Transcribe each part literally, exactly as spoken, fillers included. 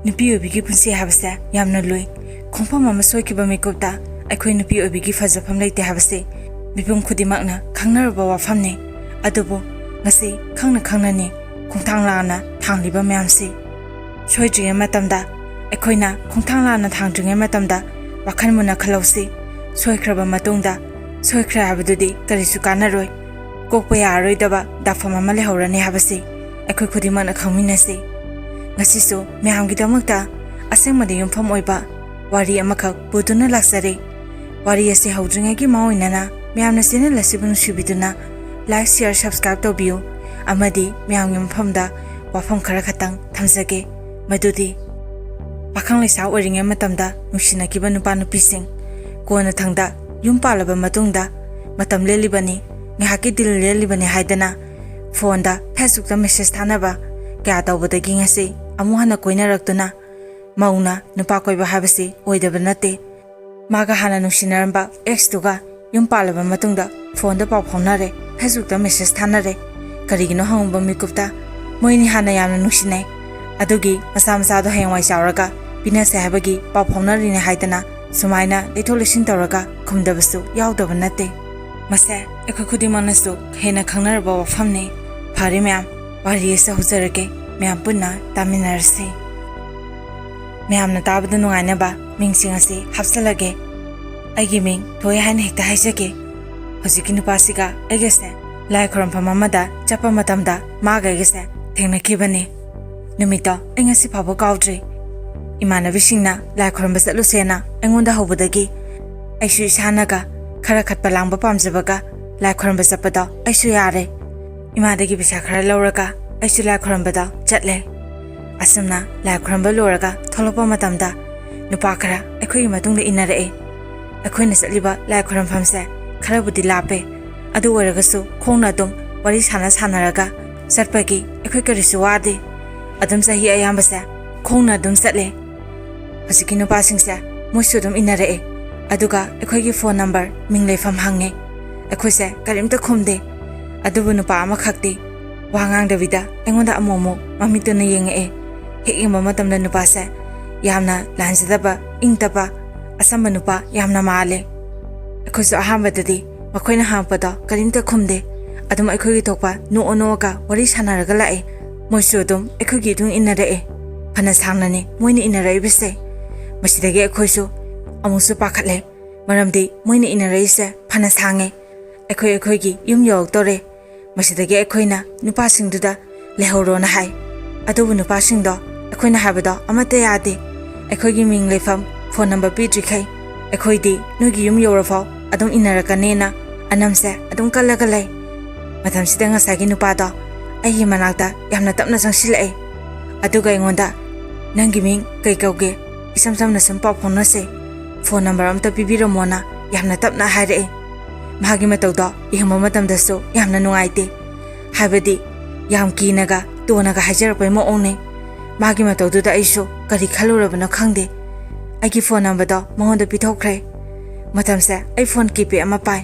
ꯅꯨꯄꯤ ꯑꯣꯏꯕꯤꯒꯤ ꯄꯨꯟꯁꯤ ꯍꯥꯏꯕꯁꯦ ꯌꯥꯝꯅ ꯂꯨꯏ꯫ ꯈꯣꯡꯐꯝ ꯑꯃ ꯁꯣꯏꯈꯤꯕ ꯃꯤꯀꯨꯞꯇ ꯑꯩꯈꯣꯏ ꯅꯨꯄꯤ ꯑꯣꯏꯕꯤꯒꯤ ꯐꯖꯐꯝ ꯂꯩꯇꯦ ꯍꯥꯏꯕꯁꯤ ꯃꯤꯄꯨꯝ ꯈꯨꯗꯤꯡꯃꯛꯅ ꯈꯪꯅꯔꯕ ꯋꯥꯐꯝꯅꯤ꯫ ꯑꯗꯨꯕꯨ ꯉꯁꯤ ꯈꯪꯅ ꯈꯪꯅꯅꯤ ꯈꯣꯡꯊꯥꯡ ꯂꯥꯟꯅ ꯊꯥꯡꯂꯤꯕ ꯃꯌꯥꯝꯁꯤ꯫ ꯁꯣꯏꯗ꯭ꯔꯤꯉꯩ ꯃꯇꯝꯗ, ꯑꯩꯈꯣꯏꯅ ꯈꯣꯡꯊꯥꯡ ꯂꯥꯟꯅ ꯊꯥꯡꯗ꯭ꯔꯤꯉꯩ ꯃꯇꯝꯗ ꯋꯥꯈꯜ ꯃꯨꯟꯅ ꯈꯜꯍꯧꯁꯤ꯫ ꯁꯣꯏꯈ꯭ꯔꯕ ꯃꯇꯨꯡꯗ, ꯁꯣꯏꯈ꯭ꯔꯦ ꯍꯥꯏꯕꯗꯨꯗꯤ ꯀꯔꯤꯁꯨ ꯀꯥꯟꯅꯔꯣꯏ꯫ ꯀꯣꯛꯄ ꯌꯥꯔꯔꯣꯏꯗꯕ ꯗꯥꯐꯝ ꯑꯃ ꯂꯩꯍꯧꯔꯅꯤ ꯍꯥꯏꯕꯁꯤ ꯑꯩꯈꯣꯏ ꯈꯨꯗꯤꯡꯃꯛꯅ ꯈꯪꯃꯤꯟꯅꯁꯤ꯫ ꯉꯁꯤꯁꯨ ꯃꯌꯥꯝꯒꯤꯗꯃꯛꯇ ꯑꯁꯦꯡꯕꯗ ꯌꯨꯝꯐꯝ ꯑꯣꯏꯕ ꯋꯥꯔꯤ ꯑꯃꯈꯛ ꯄꯨꯗꯨꯅ ꯂꯥꯛꯆꯔꯦ꯫ ꯋꯥꯔꯤ ꯑꯁꯤ ꯍꯧꯗ꯭ꯔꯤꯉꯩꯒꯤ ꯃꯥꯡꯑꯣꯏꯅꯅ ꯃꯌꯥꯝꯅ channel ꯑꯁꯤꯕꯨ ꯅꯨꯡꯁꯤꯕꯤꯗꯨꯅ like, share, subscribe ꯇꯧꯕꯤꯌꯨ꯫ ꯑꯃꯗꯤ ꯃꯌꯥꯝꯒꯤ ꯃꯐꯝꯗ ꯋꯥꯐꯝ ꯈꯔ ꯈꯛꯇꯪ ꯊꯝꯖꯒꯦ꯫ ꯃꯗꯨꯗꯤ, ꯄꯥꯈꯪ ꯂꯩꯁꯥ ꯑꯣꯏꯔꯤꯉꯩ ꯃꯇꯝꯗ ꯅꯨꯡꯁꯤꯅꯈꯤꯕ ꯅꯨꯄꯥ ꯅꯨꯄꯤꯁꯤꯡ ꯀꯣꯟꯅꯊꯪꯗ ꯌꯨꯝ ꯄꯥꯜꯂꯕ ꯃꯇꯨꯡꯗ ꯃꯇꯝ ꯂꯦꯜꯂꯤꯕꯅꯤ, ꯉꯥꯏꯍꯥꯛꯀꯤ ꯗꯤꯜ ꯂꯦꯜꯂꯤꯕꯅꯤ ꯍꯥꯏꯗꯅ ꯐꯣꯟꯗ, Facebookꯇ message ꯊꯥꯅꯕ ꯀꯌꯥ ꯇꯧꯕꯗꯒꯤ ꯉꯁꯤ ꯑꯃꯨꯛ ꯍꯟꯅ ꯀꯣꯏꯅꯔꯛꯇꯨꯅ ꯃꯧꯅ ꯅꯨꯄꯥ ꯀꯣꯏꯕ ꯍꯥꯏꯕꯁꯤ ꯑꯣꯏꯗꯕ ꯅꯠꯇꯦ꯫ ꯃꯥꯒ ꯍꯥꯟꯅ ꯅꯨꯡꯁꯤꯅꯔꯝꯕ exꯇꯨꯒ ꯌꯨꯝ ꯄꯥꯜꯂꯕ ꯃꯇꯨꯡꯗ ꯐꯣꯟꯗ ꯄꯥꯎ ꯐꯥꯎꯅꯔꯦ, Facebookꯇ message ꯊꯥꯅꯔꯦ꯫ ꯀꯔꯤꯒꯤꯅꯣ ꯍꯪꯉꯨꯕ ꯃꯤꯀꯨꯞꯇ, ꯃꯣꯏꯅꯤ ꯍꯥꯟꯅ ꯌꯥꯝꯅ ꯅꯨꯡꯁꯤꯅꯩ, ꯑꯗꯨꯒꯤ ꯃꯆꯥ ꯃꯆꯥꯗꯣ ꯍꯌꯦꯡꯋꯥꯏ ꯆꯥꯎꯔꯒ ꯄꯤꯅꯁꯦ ꯍꯥꯏꯕꯒꯤ ꯄꯥꯎ ꯐꯥꯎꯅꯔꯤꯅꯦ ꯍꯥꯏꯗꯅ ꯁꯨꯃꯥꯏꯅ ꯂꯩꯊꯣꯛ ꯂꯩꯁꯤꯟ ꯇꯧꯔꯒ ꯈꯨꯝꯗꯕꯁꯨ ꯌꯥꯎꯗꯕ ꯅꯠꯇꯦ꯫ ꯃꯁꯦ ꯑꯩꯈꯣꯏ ꯈꯨꯗꯤꯡꯃꯛꯅꯁꯨ ꯍꯦꯟꯅ ꯈꯪꯅꯔꯕ ꯋꯥꯐꯝꯅꯤ꯫ ꯐꯔꯦ ꯃꯌꯥꯝ, ꯋꯥꯔꯤ ꯑꯁꯤ ꯍꯧꯖꯔꯒꯦ, ꯃꯌꯥꯝ ꯄꯨꯟꯅ ꯇꯥꯃꯤꯟꯅꯔꯁꯤ꯫ ꯃꯌꯥꯝꯅ ꯇꯥꯕꯗ ꯅꯨꯡꯉꯥꯏꯅꯕ ꯃꯤꯡꯁꯤꯡ ꯑꯁꯤ ꯍꯥꯞꯆꯜꯂꯒꯦ꯫ ꯑꯩꯒꯤ ꯃꯤꯡ ꯊꯣꯏ ꯍꯥꯏꯅ ꯍꯦꯛꯇ ꯍꯥꯏꯖꯒꯦ꯫ ꯍꯧꯖꯤꯛꯀꯤ ꯅꯨꯄꯥꯁꯤꯒ ꯑꯩꯒꯁꯦ ꯂꯥꯏ ꯈꯨꯔꯨꯝꯐꯝ ꯑꯃꯗ ꯆꯠꯄ ꯃꯇꯝꯗ ꯃꯥꯒ ꯑꯩꯒꯁꯦ ꯊꯦꯡꯅꯈꯤꯕꯅꯤ꯫ ꯅꯨꯃꯤꯠꯇꯣ ꯑꯩ ꯉꯁꯤ ꯐꯥꯎꯕ ꯀꯥꯎꯗ꯭ꯔꯤ꯫ ꯏꯃꯥꯟꯅꯕꯤꯁꯤꯡꯅ ꯂꯥꯏ ꯈꯨꯔꯨꯝꯕ ꯆꯠꯂꯨꯁꯦꯅ ꯑꯩꯉꯣꯟꯗ ꯍꯧꯕꯗꯒꯤ ꯑꯩꯁꯨ ꯏꯁꯥꯅꯒ ꯈꯔ ꯈꯠꯄ ꯂꯥꯡꯕ ꯄꯥꯝꯖꯕꯒ ꯂꯥꯏ ꯈꯨꯔꯨꯝꯕ ꯆꯠꯄꯗꯣ ꯑꯩꯁꯨ ꯌꯥꯔꯦ꯫ ꯏꯃꯥꯗꯒꯤ ꯄꯩꯁꯥ ꯈꯔ ꯂꯧꯔꯒ ꯑꯩꯁꯨ ꯂꯥꯏ ꯈꯨꯔꯨꯝꯕꯗꯣ ꯆꯠꯂꯦ꯫ ꯑꯁꯨꯝꯅ ꯂꯥꯏ ꯈꯨꯔꯨꯝꯕ ꯂꯣꯏꯔꯒ ꯊꯣꯛꯂꯛꯄ ꯃꯇꯝꯗ ꯅꯨꯄꯥ ꯈꯔ ꯑꯩꯈꯣꯏꯒꯤ ꯃꯇꯨꯡꯗ ꯏꯟꯅꯔꯛꯑꯦ꯫ ꯑꯩꯈꯣꯏꯅ ꯆꯠꯂꯤꯕ ꯂꯥꯏ ꯈꯨꯔꯨꯝꯐꯝꯁꯦ ꯈꯔꯕꯨꯗꯤ ꯂꯥꯞꯄꯦ, ꯑꯗꯨ ꯑꯣꯏꯔꯒꯁꯨ ꯈꯣꯡꯅ ꯑꯗꯨꯝ ꯋꯥꯔꯤ ꯁꯥꯟꯅ ꯁꯥꯟꯅꯔꯒ ꯆꯠꯄꯒꯤ ꯑꯩꯈꯣꯏ ꯀꯔꯤꯁꯨ ꯋꯥꯗꯦ꯫ ꯑꯗꯨꯝ ꯆꯍꯤ ꯑꯌꯥꯝꯕꯁꯦ ꯈꯣꯡꯅ ꯑꯗꯨꯝ ꯆꯠꯂꯦ꯫ ꯍꯧꯖꯤꯛꯀꯤ ꯅꯨꯄꯥꯁꯤꯡꯁꯦ ꯃꯣꯏꯁꯨ ꯑꯗꯨꯝ ꯏꯟꯅꯔꯛꯑꯦ, ꯑꯗꯨꯒ ꯑꯩꯈꯣꯏꯒꯤ ꯐꯣꯟ ꯅꯝꯕꯔ, ꯃꯤꯡ ꯂꯩꯐꯝ ꯍꯪꯉꯦ꯫ ꯑꯩꯈꯣꯏꯁꯦ ꯀꯔꯤꯝꯇ ꯈꯨꯝꯗꯦ꯫ ꯑꯗꯨꯕꯨ ꯅꯨꯄꯥ ꯑꯃꯈꯛꯇꯤ ꯋꯥ ꯉꯥꯡꯗꯕꯤꯗ ꯑꯩꯉꯣꯟꯗ ꯑꯃꯨꯛ ꯑꯃꯨꯛ ꯃꯃꯤꯠꯇꯨꯅ ꯌꯦꯡꯉꯛꯑꯦ꯫ ꯍꯦꯛ ꯌꯦꯡꯕ ꯃꯇꯝꯗ ꯅꯨꯄꯥꯁꯦ ꯌꯥꯝꯅ ꯂꯥꯟꯖꯗꯕ, ꯏꯪ ꯇꯞꯄ, ꯑꯆꯝꯕ ꯅꯨꯄꯥ ꯌꯥꯝꯅ ꯃꯥꯜꯂꯦ꯫ ꯑꯩꯈꯣꯏꯁꯨ ꯑꯍꯥꯟꯕꯗꯗꯤ ꯃꯈꯣꯏꯅ ꯍꯪꯉꯛꯄꯗꯣ ꯀꯔꯤꯝꯇ ꯈꯨꯝꯗꯦ꯫ ꯑꯗꯨꯝ ꯑꯩꯈꯣꯏꯒꯤ ꯊꯣꯛꯄ ꯅꯣꯛꯑ ꯅꯣꯛꯑꯒ ꯋꯥꯔꯤ ꯁꯥꯟꯅꯔꯒ ꯂꯥꯛꯑꯦ꯫ ꯃꯣꯏꯁꯨ ꯑꯗꯨꯝ ꯑꯩꯈꯣꯏꯒꯤ ꯏꯇꯨꯡ ꯏꯟꯅꯔꯛꯑꯦ꯫ ꯐꯅ ꯁꯥꯡꯅꯅꯦ ꯃꯣꯏꯅ ꯏꯟꯅꯔꯛꯏꯕꯁꯦ꯫ ꯃꯁꯤꯗꯒꯤ ꯑꯩꯈꯣꯏꯁꯨ ꯑꯃꯨꯛꯁꯨ ꯄꯥꯈꯠꯂꯦ, ꯃꯔꯝꯗꯤ ꯃꯣꯏꯅ ꯏꯟꯅꯔꯛꯏꯁꯦ ꯐꯅ ꯁꯥꯡꯉꯦ꯫ ꯑꯩꯈꯣꯏ ꯑꯩꯈꯣꯏꯒꯤ ꯌꯨꯝ ꯌꯧꯔꯛꯇꯧꯔꯦ꯫ ꯃꯁꯤꯗꯒꯤ ꯑꯩꯈꯣꯏꯅ ꯅꯨꯄꯥꯁꯤꯡꯗꯨꯗ ꯂꯩꯍꯧꯔꯣꯅ ꯍꯥꯏ꯫ ꯑꯗꯨꯕꯨ ꯅꯨꯄꯥꯁꯤꯡꯗꯣ ꯑꯩꯈꯣꯏꯅ ꯍꯥꯏꯕꯗꯣ ꯑꯃꯠꯇ ꯌꯥꯗꯦ꯫ ꯑꯩꯈꯣꯏꯒꯤ ꯃꯤꯡ ꯂꯩꯐꯝ, ꯐꯣꯟ ꯅꯝꯕꯔ ꯄꯤꯗ꯭ꯔꯤꯈꯩ ꯑꯩꯈꯣꯏꯗꯤ ꯅꯣꯏꯒꯤ ꯌꯨꯝ ꯌꯧꯔꯐꯥꯎ ꯑꯗꯨꯝ ꯏꯟꯅꯔꯛꯀꯅꯦꯅ ꯑꯅꯝꯁꯦ ꯑꯗꯨꯝ ꯀꯜꯂꯒ ꯂꯩ꯫ ꯃꯇꯝꯁꯤꯗ ꯉꯁꯥꯏꯒꯤ ꯅꯨꯄꯥꯗꯣ ꯑꯩꯒꯤ ꯃꯅꯥꯛꯇ ꯌꯥꯝꯅ ꯇꯞꯅ ꯆꯪꯁꯤꯜꯂꯛꯑꯦ꯫ ꯑꯗꯨꯒ ꯑꯩꯉꯣꯟꯗ, "ꯅꯪꯒꯤ ꯃꯤꯡ ꯀꯩ ꯀꯧꯒꯦ? ꯏꯁꯝ ꯁꯝꯅ ꯁꯨꯝ ꯄꯥꯎ ꯐꯥꯎꯅꯁꯦ꯫ ꯐꯣꯟ ꯅꯝꯕꯔ ꯑꯝꯇ ꯄꯤꯕꯤꯔꯝꯃꯣꯅ" ꯌꯥꯝꯅ ꯇꯞꯅ ꯍꯥꯏꯔꯛꯑꯦ꯫ ꯃꯍꯥꯛꯀꯤ ꯃꯇꯧꯗꯣ ꯌꯦꯡꯕ ꯃꯇꯝꯗꯁꯨ ꯌꯥꯝꯅ ꯅꯨꯡꯉꯥꯏꯇꯦ꯫ ꯍꯥꯏꯕꯗꯤ ꯌꯥꯝ ꯀꯤꯅꯒ ꯇꯣꯟꯅꯒ ꯍꯥꯏꯖꯔꯛꯄꯩ ꯃꯑꯣꯡꯅꯦ꯫ ꯃꯥꯒꯤ ꯃꯇꯧꯗꯨꯗ ꯑꯩꯁꯨ ꯀꯔꯤ ꯈꯜꯂꯨꯔꯕꯅꯣ ꯈꯪꯗꯦ꯫ ꯑꯩꯒꯤ ꯐꯣꯟ ꯅꯝꯕꯔꯗꯣ ꯃꯉꯣꯟꯗ ꯄꯤꯊꯣꯛꯈ꯭ꯔꯦ꯫ ꯃꯇꯝꯁꯦ ꯑꯩ ꯐꯣꯟ ꯀꯤꯄꯦꯗ ꯑꯃ ꯄꯥꯏ꯫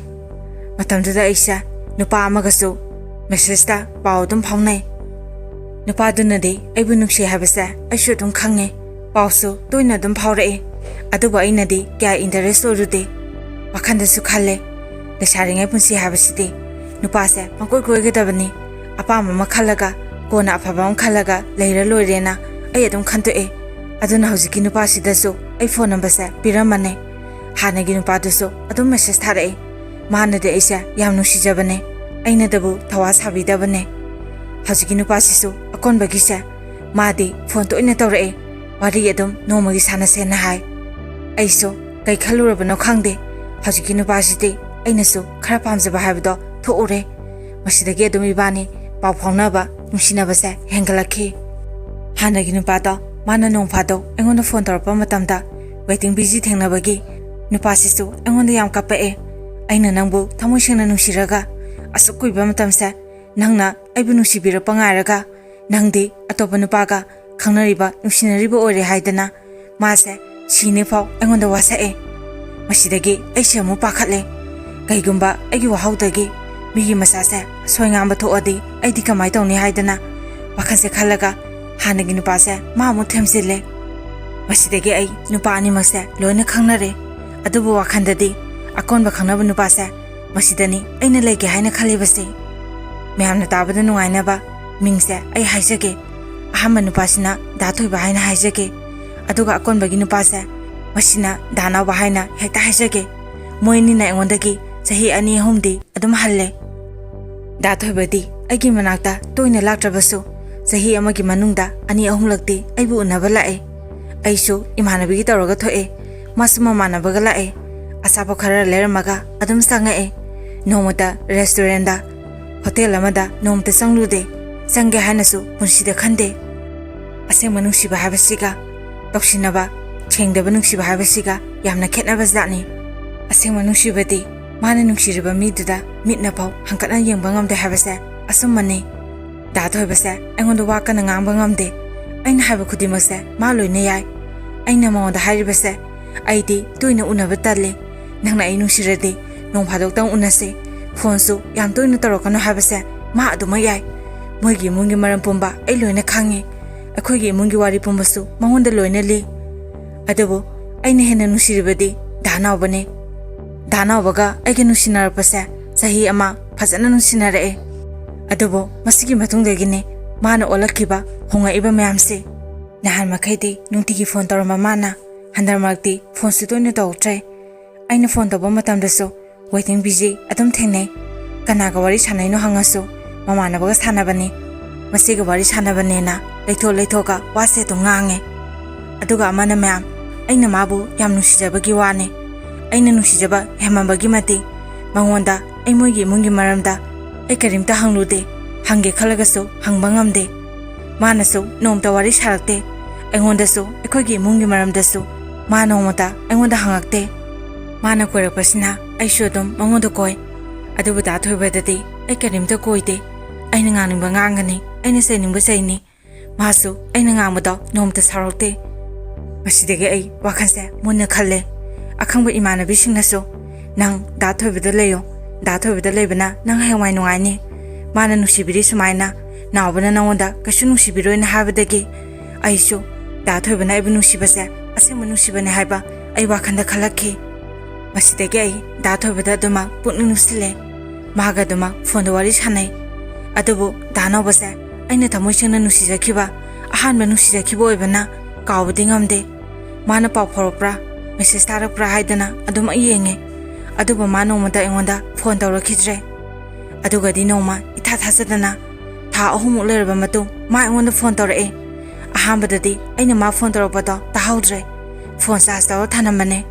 ꯃꯇꯝꯗꯨꯗ ꯑꯩꯁꯦ ꯅꯨꯄꯥ ꯑꯃꯒꯁꯨ ꯃꯦꯁꯦꯖꯇ ꯄꯥꯎ ꯑꯗꯨꯝ ꯐꯥꯎꯅꯩ꯫ ꯅꯨꯄꯥꯗꯨꯅꯗꯤ ꯑꯩꯕꯨ ꯅꯨꯡꯁꯤ ꯍꯥꯏꯕꯁꯦ ꯑꯩꯁꯨ ꯑꯗꯨꯝ ꯈꯪꯉꯦ꯫ ꯄꯥꯎꯁꯨ ꯇꯣꯏꯅ ꯑꯗꯨꯝ ꯐꯥꯎꯔꯛꯑꯦ꯫ ꯑꯗꯨꯕꯨ ꯑꯩꯅꯗꯤ ꯀꯌꯥ ꯏꯟꯇꯔꯦꯁ ꯑꯣꯏꯔꯨꯗꯦ꯫ ꯋꯥꯈꯟꯗꯁꯨ ꯈꯜꯂꯦ, ꯂꯩꯁꯥꯔꯤꯉꯩ ꯄꯨꯟꯁꯤ ꯍꯥꯏꯕꯁꯤꯗꯤ ꯅꯨꯄꯥꯁꯦ ꯄꯪꯀꯣꯏ ꯀꯣꯏꯒꯗꯕꯅꯤ, ꯑꯄꯥꯝꯕ ꯑꯃ ꯈꯜꯂꯒ, ꯀꯣꯟꯅ ꯑꯐꯕ ꯑꯃ ꯈꯜꯂꯒ ꯂꯩꯔ ꯂꯣꯏꯔꯦꯅ ꯑꯩ ꯑꯗꯨꯝ ꯈꯟꯇꯣꯛꯑꯦ꯫ ꯑꯗꯨꯅ ꯍꯧꯖꯤꯛꯀꯤ ꯅꯨꯄꯥꯁꯤꯗꯁꯨ ꯑꯩ ꯐꯣꯟ ꯅꯝꯕꯔꯁꯦ ꯄꯤꯔꯝꯕꯅꯦ꯫ ꯍꯥꯟꯅꯒꯤ ꯅꯨꯄꯥꯗꯨꯁꯨ ꯑꯗꯨꯝ ꯃꯦꯁꯦꯖ ꯊꯥꯔꯛꯑꯦ꯫ ꯃꯥꯅꯗꯤ ꯑꯩꯁꯦ ꯌꯥꯝ ꯅꯨꯡꯁꯤꯖꯕꯅꯦ, ꯑꯩꯅꯗꯕꯨ ꯊꯋꯥ ꯁꯥꯕꯤꯗꯕꯅꯦ꯫ ꯍꯧꯖꯤꯛꯀꯤ ꯅꯨꯄꯥꯁꯤꯁꯨ ꯑꯀꯣꯟꯕꯒꯤꯁꯦ ꯃꯥꯗꯤ ꯐꯣꯟ ꯇꯣꯏꯅ ꯇꯧꯔꯛꯑꯦ, ꯋꯥꯔꯤ ꯑꯗꯨꯝ ꯅꯣꯡꯃꯒꯤ ꯁꯥꯟꯅꯁꯦꯅ ꯍꯥꯏ꯫ ꯑꯩꯁꯨ ꯀꯩ ꯈꯜꯂꯨꯔꯕꯅꯣ ꯈꯪꯗꯦ, ꯍꯧꯖꯤꯛꯀꯤ ꯅꯨꯄꯥꯁꯤꯗꯤ ꯑꯩꯅꯁꯨ ꯈꯔ ꯄꯥꯝꯖꯕ ꯍꯥꯏꯕꯗꯣ ꯊꯣꯛꯎꯔꯦ꯫ ꯃꯁꯤꯗꯒꯤ ꯑꯗꯨꯝ ꯏꯕꯥꯅꯤ ꯄꯥꯎ ꯐꯥꯎꯅꯕ, ꯅꯨꯡꯁꯤꯅꯕꯁꯦ ꯍꯦꯟꯒꯠꯂꯛꯈꯤ꯫ ꯍꯥꯟꯅꯒꯤ ꯅꯨꯄꯥꯗꯣ ꯃꯥꯅ ꯅꯣꯡ ꯐꯥꯗꯣꯛ ꯑꯩꯉꯣꯟꯗ ꯐꯣꯟ ꯇꯧꯔꯛꯄ ꯃꯇꯝꯗ ꯋꯦꯇꯤꯡ ꯕꯤꯖꯤ ꯊꯦꯡꯅꯕꯒꯤ ꯅꯨꯄꯥꯁꯤꯁꯨ ꯑꯩꯉꯣꯟꯗ ꯌꯥꯝ ꯀꯞꯄꯛꯑꯦ꯫ "ꯑꯩꯅ ꯅꯪꯕꯨ ꯊꯃꯣꯏ ꯁꯦꯡꯅ ꯅꯨꯡꯁꯤꯔꯒ ꯑꯁꯨꯛ ꯀꯨꯏꯕ ꯃꯇꯝꯁꯦ ꯅꯪꯅ ꯑꯩꯕꯨ ꯅꯨꯡꯁꯤꯕꯤꯔꯛꯄ ꯉꯥꯏꯔꯒ ꯅꯪꯗꯤ ꯑꯇꯣꯞꯄ ꯅꯨꯄꯥꯒ ꯈꯪꯅꯔꯤꯕ, ꯅꯨꯡꯁꯤꯅꯔꯤꯕ ꯑꯣꯏꯔꯦ" ꯍꯥꯏꯗꯅ ꯃꯥꯁꯦ ꯁꯤꯅꯤꯐꯥꯎ ꯑꯩꯉꯣꯟꯗ ꯋꯥꯁꯛꯑꯦ꯫ ꯃꯁꯤꯗꯒꯤ ꯑꯩꯁꯦ ꯑꯃꯨꯛ ꯄꯥꯈꯠꯂꯦ꯫ ꯀꯩꯒꯨꯝꯕ ꯑꯩꯒꯤ ꯋꯥꯍꯧꯗꯒꯤ ꯃꯤꯒꯤ ꯃꯆꯥꯁꯦ ꯑꯁꯣꯏ ꯉꯥꯝꯕ ꯊꯣꯛꯑꯗꯤ ꯑꯩꯗꯤ ꯀꯃꯥꯏ ꯇꯧꯅꯤ ꯍꯥꯏꯗꯅ ꯋꯥꯈꯜꯁꯦ ꯈꯜꯂꯒ ꯍꯥꯟꯅꯒꯤ ꯅꯨꯄꯥꯁꯦ ꯃꯥ ꯑꯃꯨꯛ ꯊꯦꯝꯖꯤꯜꯂꯦ꯫ ꯃꯁꯤꯗꯒꯤ ꯑꯩ ꯅꯨꯄꯥ ꯑꯅꯤꯃꯛꯁꯦ ꯂꯣꯏꯅ ꯈꯪꯅꯔꯦ꯫ ꯑꯗꯨꯕꯨ ꯋꯥꯈꯜꯗꯗꯤ ꯑꯀꯣꯟꯕ ꯈꯪꯅꯕ ꯅꯨꯄꯥꯁꯦ ꯃꯁꯤꯗꯅꯤ ꯑꯩꯅ ꯂꯩꯒꯦ ꯍꯥꯏꯅ ꯈꯜꯂꯤꯕꯁꯦ꯫ ꯃꯌꯥꯝꯅ ꯇꯥꯕꯗ ꯅꯨꯡꯉꯥꯏꯅꯕ ꯃꯤꯡꯁꯦ ꯑꯩ ꯍꯥꯏꯖꯒꯦ꯫ ꯑꯍꯥꯟꯕ ꯅꯨꯄꯥꯁꯤꯅ ꯗꯥ ꯊꯣꯏꯕ ꯍꯥꯏꯅ ꯍꯥꯏꯖꯒꯦ꯫ ꯑꯗꯨꯒ ꯑꯀꯣꯟꯕꯒꯤ ꯅꯨꯄꯥꯁꯦ ꯃꯁꯤꯅ ꯗꯥ ꯅꯥꯎꯕ ꯍꯥꯏꯅ ꯍꯦꯛꯇ ꯍꯥꯏꯖꯒꯦ꯫ ꯃꯣꯏ ꯑꯅꯤꯅ ꯑꯩꯉꯣꯟꯗꯒꯤ ꯆꯍꯤ ꯑꯅꯤ ꯑꯍꯨꯝꯗꯤ ꯑꯗꯨꯝ ꯍꯜꯂꯦ꯫ ꯗꯥ ꯊꯣꯏꯕꯗꯤ ꯑꯩꯒꯤ ꯃꯅꯥꯛꯇ ꯇꯣꯏꯅ ꯂꯥꯛꯇ꯭ꯔꯕꯁꯨ ꯆꯍꯤ ꯑꯃꯒꯤ ꯃꯅꯨꯡꯗ ꯑꯅꯤ ꯑꯍꯨꯝꯂꯛꯇꯤ ꯑꯩꯕꯨ ꯎꯅꯕ ꯂꯥꯛꯑꯦ꯫ ꯑꯩꯁꯨ ꯏꯃꯥꯟꯅꯕꯤꯒꯤ ꯇꯧꯔꯒ ꯊꯣꯛꯑꯦ꯫ ꯃꯥꯁꯨ ꯃꯃꯥꯟꯅꯕꯒ ꯂꯥꯛꯑꯦ꯫ ꯑꯆꯥꯄꯣꯠ ꯈꯔ ꯂꯩꯔꯝꯃꯒ ꯑꯗꯨꯝ ꯆꯪꯉꯛꯑꯦ꯫ ꯅꯣꯡꯃꯇ ꯔꯦꯁꯇꯨꯔꯦꯟꯗ, ꯍꯣꯇꯦꯜ ꯑꯃꯗ ꯅꯣꯡꯃꯇ ꯆꯪꯂꯨꯗꯦ꯫ ꯆꯪꯒꯦ ꯍꯥꯏꯅꯁꯨ ꯄꯨꯟꯁꯤꯗ ꯈꯟꯗꯦ꯫ ꯑꯁꯦꯡꯕ ꯅꯨꯡꯁꯤꯕ ꯍꯥꯏꯕꯁꯤꯒ ꯇꯧꯁꯤꯟꯅꯕ, ꯁꯦꯡꯗꯕ ꯅꯨꯡꯁꯤꯕ ꯍꯥꯏꯕꯁꯤꯒ ꯌꯥꯝꯅ ꯈꯦꯠꯅꯕ ꯖꯥꯠꯅꯤ꯫ ꯑꯁꯦꯡꯕ ꯅꯨꯡꯁꯤꯕꯗꯤ ꯃꯥꯅ ꯅꯨꯡꯁꯤꯔꯤꯕ ꯃꯤꯗꯨꯗ ꯃꯤꯠꯅ ꯐꯥꯎ ꯍꯪꯀꯠꯅ ꯌꯦꯡꯕ ꯉꯝꯗꯦ ꯍꯥꯏꯕꯁꯦ ꯑꯆꯨꯝꯕꯅꯤ꯫ ꯗꯥ ꯊꯣꯏꯕꯁꯦ ꯑꯩꯉꯣꯟꯗ ꯋꯥ ꯀꯟꯅ ꯉꯥꯡꯕ ꯉꯝꯗꯦ꯫ ꯑꯩꯅ ꯍꯥꯏꯕ ꯈꯨꯗꯤꯡꯃꯛꯁꯦ ꯃꯥ ꯂꯣꯏꯅ ꯌꯥꯏ꯫ ꯑꯩꯅ ꯃꯉꯣꯟꯗ ꯍꯥꯏꯔꯤꯕꯁꯦ, "ꯑꯩꯗꯤ ꯇꯣꯏꯅ ꯎꯅꯕ ꯇꯜꯂꯤ꯫ ꯅꯪꯅ ꯑꯩ ꯅꯨꯡꯁꯤꯔꯗꯤ ꯅꯣꯡ ꯐꯥꯗꯣꯛꯇꯪ ꯎꯅꯁꯤ꯫ ꯐꯣꯟꯁꯨ ꯌꯥꯝ ꯇꯣꯏꯅ ꯇꯧꯔꯛꯀꯅꯨ" ꯍꯥꯏꯕꯁꯦ ꯃꯥ ꯑꯗꯨꯃꯛ ꯌꯥꯏ꯫ ꯃꯣꯏꯒꯤ ꯏꯃꯨꯡꯒꯤ ꯃꯔꯝ ꯄꯨꯝꯕ ꯑꯩ ꯂꯣꯏꯅ ꯈꯪꯉꯤ꯫ ꯑꯩꯈꯣꯏꯒꯤ ꯏꯃꯨꯡꯒꯤ ꯋꯥꯔꯤ ꯄꯨꯝꯕꯁꯨ ꯃꯉꯣꯟꯗ ꯂꯣꯏꯅ ꯂꯤ꯫ ꯑꯗꯨꯕꯨ ꯑꯩꯅ ꯍꯦꯟꯅ ꯅꯨꯡꯁꯤꯔꯤꯕꯗꯤ ꯗꯥ ꯅꯥꯎꯕꯅꯦ꯫ ꯗꯥ ꯅꯥꯎꯕꯒ ꯑꯩꯒ ꯅꯨꯡꯁꯤꯅꯔꯛꯄꯁꯦ ꯆꯍꯤ ꯑꯃ ꯐꯖꯅ ꯅꯨꯡꯁꯤꯅꯔꯛꯑꯦ꯫ ꯑꯗꯨꯕꯨ ꯃꯁꯤꯒꯤ ꯃꯇꯨꯡꯗꯒꯤꯅꯦ ꯃꯥꯅ ꯑꯣꯜꯂꯛꯈꯤꯕ, ꯍꯣꯡꯉꯛꯏꯕ ꯃꯌꯥꯝꯁꯦ꯫ ꯅꯍꯥꯟ ꯃꯈꯩꯗꯤ ꯅꯨꯡꯇꯤꯒꯤ ꯐꯣꯟ ꯇꯧꯔꯝꯕ ꯃꯥꯅ ꯍꯟꯗꯛ ꯃꯔꯛꯇꯤ ꯐꯣꯟꯁꯨ ꯇꯣꯏꯅ ꯇꯧꯔꯛꯇ꯭ꯔꯦ꯫ ꯑꯩꯅ ꯐꯣꯟ ꯇꯧꯕ ꯃꯇꯝꯗꯁꯨ waiting busy ꯑꯗꯨꯝ ꯊꯦꯡꯅꯩ꯫ ꯀꯅꯥꯒ ꯋꯥꯔꯤ ꯁꯥꯟꯅꯩꯅꯣ ꯍꯪꯉꯁꯨ ꯃꯃꯥꯟꯅꯕꯒ ꯁꯥꯟꯅꯕꯅꯤ, ꯃꯁꯤꯒ ꯋꯥꯔꯤ ꯁꯥꯟꯅꯕꯅꯦꯅ ꯂꯩꯊꯣꯛ ꯂꯩꯊꯣꯛꯑꯒ ꯋꯥꯁꯦ ꯑꯗꯨꯝ ꯉꯥꯡꯉꯦ꯫ ꯑꯗꯨꯒ ꯑꯃꯅ ꯃꯌꯥꯝ, ꯑꯩꯅ ꯃꯥꯕꯨ ꯌꯥꯝ ꯅꯨꯡꯁꯤꯖꯕꯒꯤ ꯋꯥꯅꯤ꯫ ꯑꯩꯅ ꯅꯨꯡꯁꯤꯖꯕ ꯍꯦꯟꯃꯟꯕꯒꯤ ꯃꯇꯤꯛ ꯃꯉꯣꯟꯗ ꯑꯩ ꯃꯣꯏꯒꯤ ꯏꯃꯨꯡꯒꯤ ꯃꯔꯝꯗ ꯑꯩ ꯀꯔꯤꯝꯇ ꯍꯪꯂꯨꯗꯦ꯫ ꯍꯪꯒꯦ ꯈꯜꯂꯒꯁꯨ ꯍꯪꯕ ꯉꯝꯗꯦ꯫ ꯃꯥꯅꯁꯨ ꯅꯣꯡꯃꯇ ꯋꯥꯔꯤ ꯁꯥꯔꯛꯇꯦ꯫ ꯑꯩꯉꯣꯟꯗꯁꯨ ꯑꯩꯈꯣꯏꯒꯤ ꯏꯃꯨꯡꯒꯤ ꯃꯔꯝꯗꯁꯨ ꯃꯥ ꯅꯣꯡꯃꯇ ꯑꯩꯉꯣꯟꯗ ꯍꯪꯉꯛꯇꯦ꯫ ꯃꯥꯅ ꯀꯣꯏꯔꯛꯄꯁꯤꯅ ꯑꯩꯁꯨ ꯑꯗꯨꯝ ꯃꯉꯣꯟꯗ ꯀꯣꯏ꯫ ꯑꯗꯨꯕꯨ ꯗꯥ ꯊꯣꯏꯕꯗꯗꯤ ꯑꯩ ꯀꯔꯤꯝꯇ ꯀꯣꯏꯗꯦ꯫ ꯑꯩꯅ ꯉꯥꯡꯅꯤꯡꯕ ꯉꯥꯡꯒꯅꯤ, ꯑꯩꯅ ꯆꯩꯅꯤꯡꯕ ꯆꯩꯅꯤ꯫ ꯃꯥꯁꯨ ꯑꯩꯅ ꯉꯥꯡꯕꯗꯣ ꯅꯣꯡꯃꯇ ꯁꯥꯎꯔꯛꯇꯦ꯫ ꯃꯁꯤꯗꯒꯤ ꯑꯩ ꯋꯥꯈꯜꯁꯦ ꯃꯨꯟꯅ ꯈꯜꯂꯦ꯫ ꯑꯈꯪꯕ ꯏꯃꯥꯟꯅꯕꯤꯁꯤꯡꯅꯁꯨ, "ꯅꯪ ꯗꯥ ꯊꯣꯏꯕꯗ ꯂꯩꯌꯣ, ꯗꯥ ꯊꯣꯏꯕꯗ ꯂꯩꯕꯅ ꯅꯪ ꯍꯌꯦꯡꯋꯥꯏ ꯅꯨꯡꯉꯥꯏꯅꯤ꯫ ꯃꯥꯅ ꯅꯨꯡꯁꯤꯕꯤꯔꯤ ꯁꯨꯃꯥꯏꯅ ꯅꯥꯎꯕꯅ ꯅꯉꯣꯟꯗ ꯀꯩꯁꯨ ꯅꯨꯡꯁꯤꯕꯤꯔꯣꯏꯅ ꯍꯥꯏꯕꯗꯒꯤ ꯑꯩꯁꯨ ꯗꯥ ꯊꯣꯏꯕꯅ ꯑꯩꯕꯨ ꯅꯨꯡꯁꯤꯕꯁꯦ ꯑꯁꯦꯡꯕ ꯅꯨꯡꯁꯤꯕꯅꯦ ꯍꯥꯏꯕ ꯑꯩ ꯋꯥꯈꯜꯗ ꯈꯜꯂꯛꯈꯤ꯫ ꯃꯁꯤꯗꯒꯤ ꯑꯩ ꯗꯥ ꯊꯣꯏꯕꯗ ꯑꯗꯨꯃꯛ ꯄꯨꯛꯅꯤꯡ ꯅꯨꯡꯁꯤꯜꯂꯦ꯫ ꯃꯥꯒ ꯑꯗꯨꯃꯛ ꯐꯣꯟꯗ ꯋꯥꯔꯤ ꯁꯥꯟꯅꯩ꯫ ꯑꯗꯨꯕꯨ ꯗꯥ ꯅꯥꯎꯕꯁꯦ ꯑꯩꯅ ꯊꯃꯣꯏ ꯁꯦꯡꯅ ꯅꯨꯡꯁꯤꯖꯈꯤꯕ, ꯑꯍꯥꯟꯕ ꯅꯨꯡꯁꯤꯖꯈꯤꯕ ꯑꯣꯏꯕꯅ ꯀꯥꯎꯕꯗꯤ ꯉꯝꯗꯦ꯫ ꯃꯥꯅ ꯄꯥꯎ ꯐꯥꯎꯔꯛꯄ꯭ꯔꯥ, ꯃꯦꯁꯦꯖ ꯊꯥꯔꯛꯄ꯭ꯔꯥ ꯍꯥꯏꯗꯅ ꯑꯗꯨꯃꯛ ꯌꯦꯡꯉꯦ꯫ ꯑꯗꯨꯕꯨ ꯃꯥ ꯅꯣꯡꯃꯇ ꯑꯩꯉꯣꯟꯗ ꯐꯣꯟ ꯇꯧꯔꯛꯈꯤꯗ꯭ꯔꯦ꯫ ꯑꯗꯨꯒꯗꯤ ꯅꯣꯡꯃ ꯏꯊꯥ ꯊꯥꯖꯗꯅ ꯊꯥ ꯑꯍꯨꯝꯃꯨꯛ ꯂꯩꯔꯕ ꯃꯇꯨꯡ ꯃꯥ ꯑꯩꯉꯣꯟꯗ ꯐꯣꯟ ꯇꯧꯔꯛꯑꯦ꯫ ꯑꯍꯥꯟꯕꯗꯗꯤ ꯑꯩꯅ ꯃꯥ ꯐꯣꯟ ꯇꯧꯔꯛꯄꯗꯣ ꯇꯥꯍꯧꯗ꯭ꯔꯦ꯫ ꯐꯣꯟ ꯆꯥꯔꯖ ꯇꯧꯔ ꯊꯅꯝꯕꯅꯦ꯫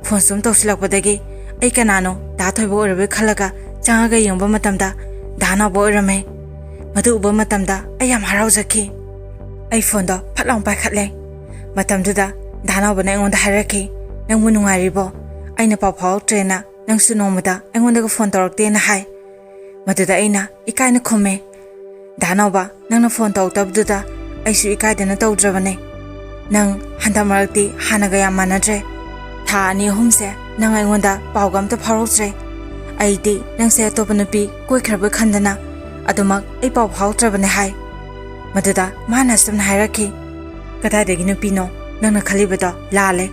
ꯐꯣꯟ ꯁꯨꯝ ꯇꯧꯁꯤꯜꯂꯛꯄꯗꯒꯤ ꯑꯩ ꯀꯅꯥꯅꯣ ꯗꯥ ꯊꯣꯏꯕ ꯑꯣꯏꯔꯕꯣꯏ ꯈꯜꯂꯒ ꯆꯪꯉꯒ ꯌꯦꯡꯕ ꯃꯇꯝꯗ ꯗꯥ ꯅꯥꯎꯕ ꯑꯣꯏꯔꯝꯃꯦ꯫ ꯃꯗꯨ ꯎꯕ ꯃꯇꯝꯗ ꯑꯩ ꯌꯥꯝ ꯍꯔꯥꯎꯖꯈꯤ꯫ ꯑꯩ ꯐꯣꯟꯗꯣ ꯐꯠ ꯂꯥꯎꯅ ꯄꯥꯏꯈꯠꯂꯦ꯫ ꯃꯇꯝꯗꯨꯗ ꯗꯥ ꯅꯥꯎꯕꯅ ꯑꯩꯉꯣꯟꯗ ꯍꯥꯏꯔꯛꯈꯤ, "ꯅꯪꯕꯨ ꯅꯨꯡꯉꯥꯏꯔꯤꯕꯣ? ꯑꯩꯅ ꯄꯥꯎ ꯐꯥꯎꯔꯛꯇ꯭ꯔꯦꯅ ꯅꯪꯁꯨ ꯅꯣꯡꯃꯇ ꯑꯩꯉꯣꯟꯗꯒ ꯐꯣꯟ ꯇꯧꯔꯛꯇꯦꯅ ꯍꯥꯏ꯫" ꯃꯗꯨꯗ ꯑꯩꯅ ꯏꯀꯥꯏꯅ ꯈꯨꯝꯃꯦ, "ꯗꯥ ꯅꯥꯎꯕ, ꯅꯪꯅ ꯐꯣꯟ ꯇꯧꯔꯛꯇꯕꯗꯨꯗ ꯑꯩꯁꯨ ꯏꯀꯥꯏꯗꯅ ꯇꯧꯗ꯭ꯔꯕꯅꯦ꯫ ꯅꯪ ꯍꯟꯗꯛ ꯃꯔꯛꯇꯤ ꯍꯥꯟꯅꯒ ꯌꯥꯝ ꯃꯥꯟꯅꯗ꯭ꯔꯦ꯫ ꯊꯥ ꯑꯅꯤ ꯑꯍꯨꯝꯁꯦ ꯅꯪ ꯑꯩꯉꯣꯟꯗ ꯄꯥꯎꯒ ꯑꯝꯇ ꯐꯥꯎꯔꯛꯇ꯭ꯔꯦ꯫ ꯑꯩꯗꯤ ꯅꯪꯁꯦ ꯑꯇꯣꯞꯄ ꯅꯨꯄꯤ ꯀꯣꯏꯈ꯭ꯔꯕꯣꯏ ꯈꯟꯗꯅ ꯑꯗꯨꯃꯛ ꯑꯩ ꯄꯥꯎ ꯐꯥꯎꯔꯛꯇ꯭ꯔꯕꯅꯦ" ꯍꯥꯏ꯫ ꯃꯗꯨꯗ ꯃꯥꯅ ꯑꯁꯨꯝꯅ ꯍꯥꯏꯔꯛꯈꯤ, "ꯀꯗꯥꯏꯗꯒꯤ ꯅꯨꯄꯤꯅꯣ ꯅꯪꯅ ꯈꯜꯂꯤꯕꯗꯣ? ꯂꯥꯜꯂꯦ꯫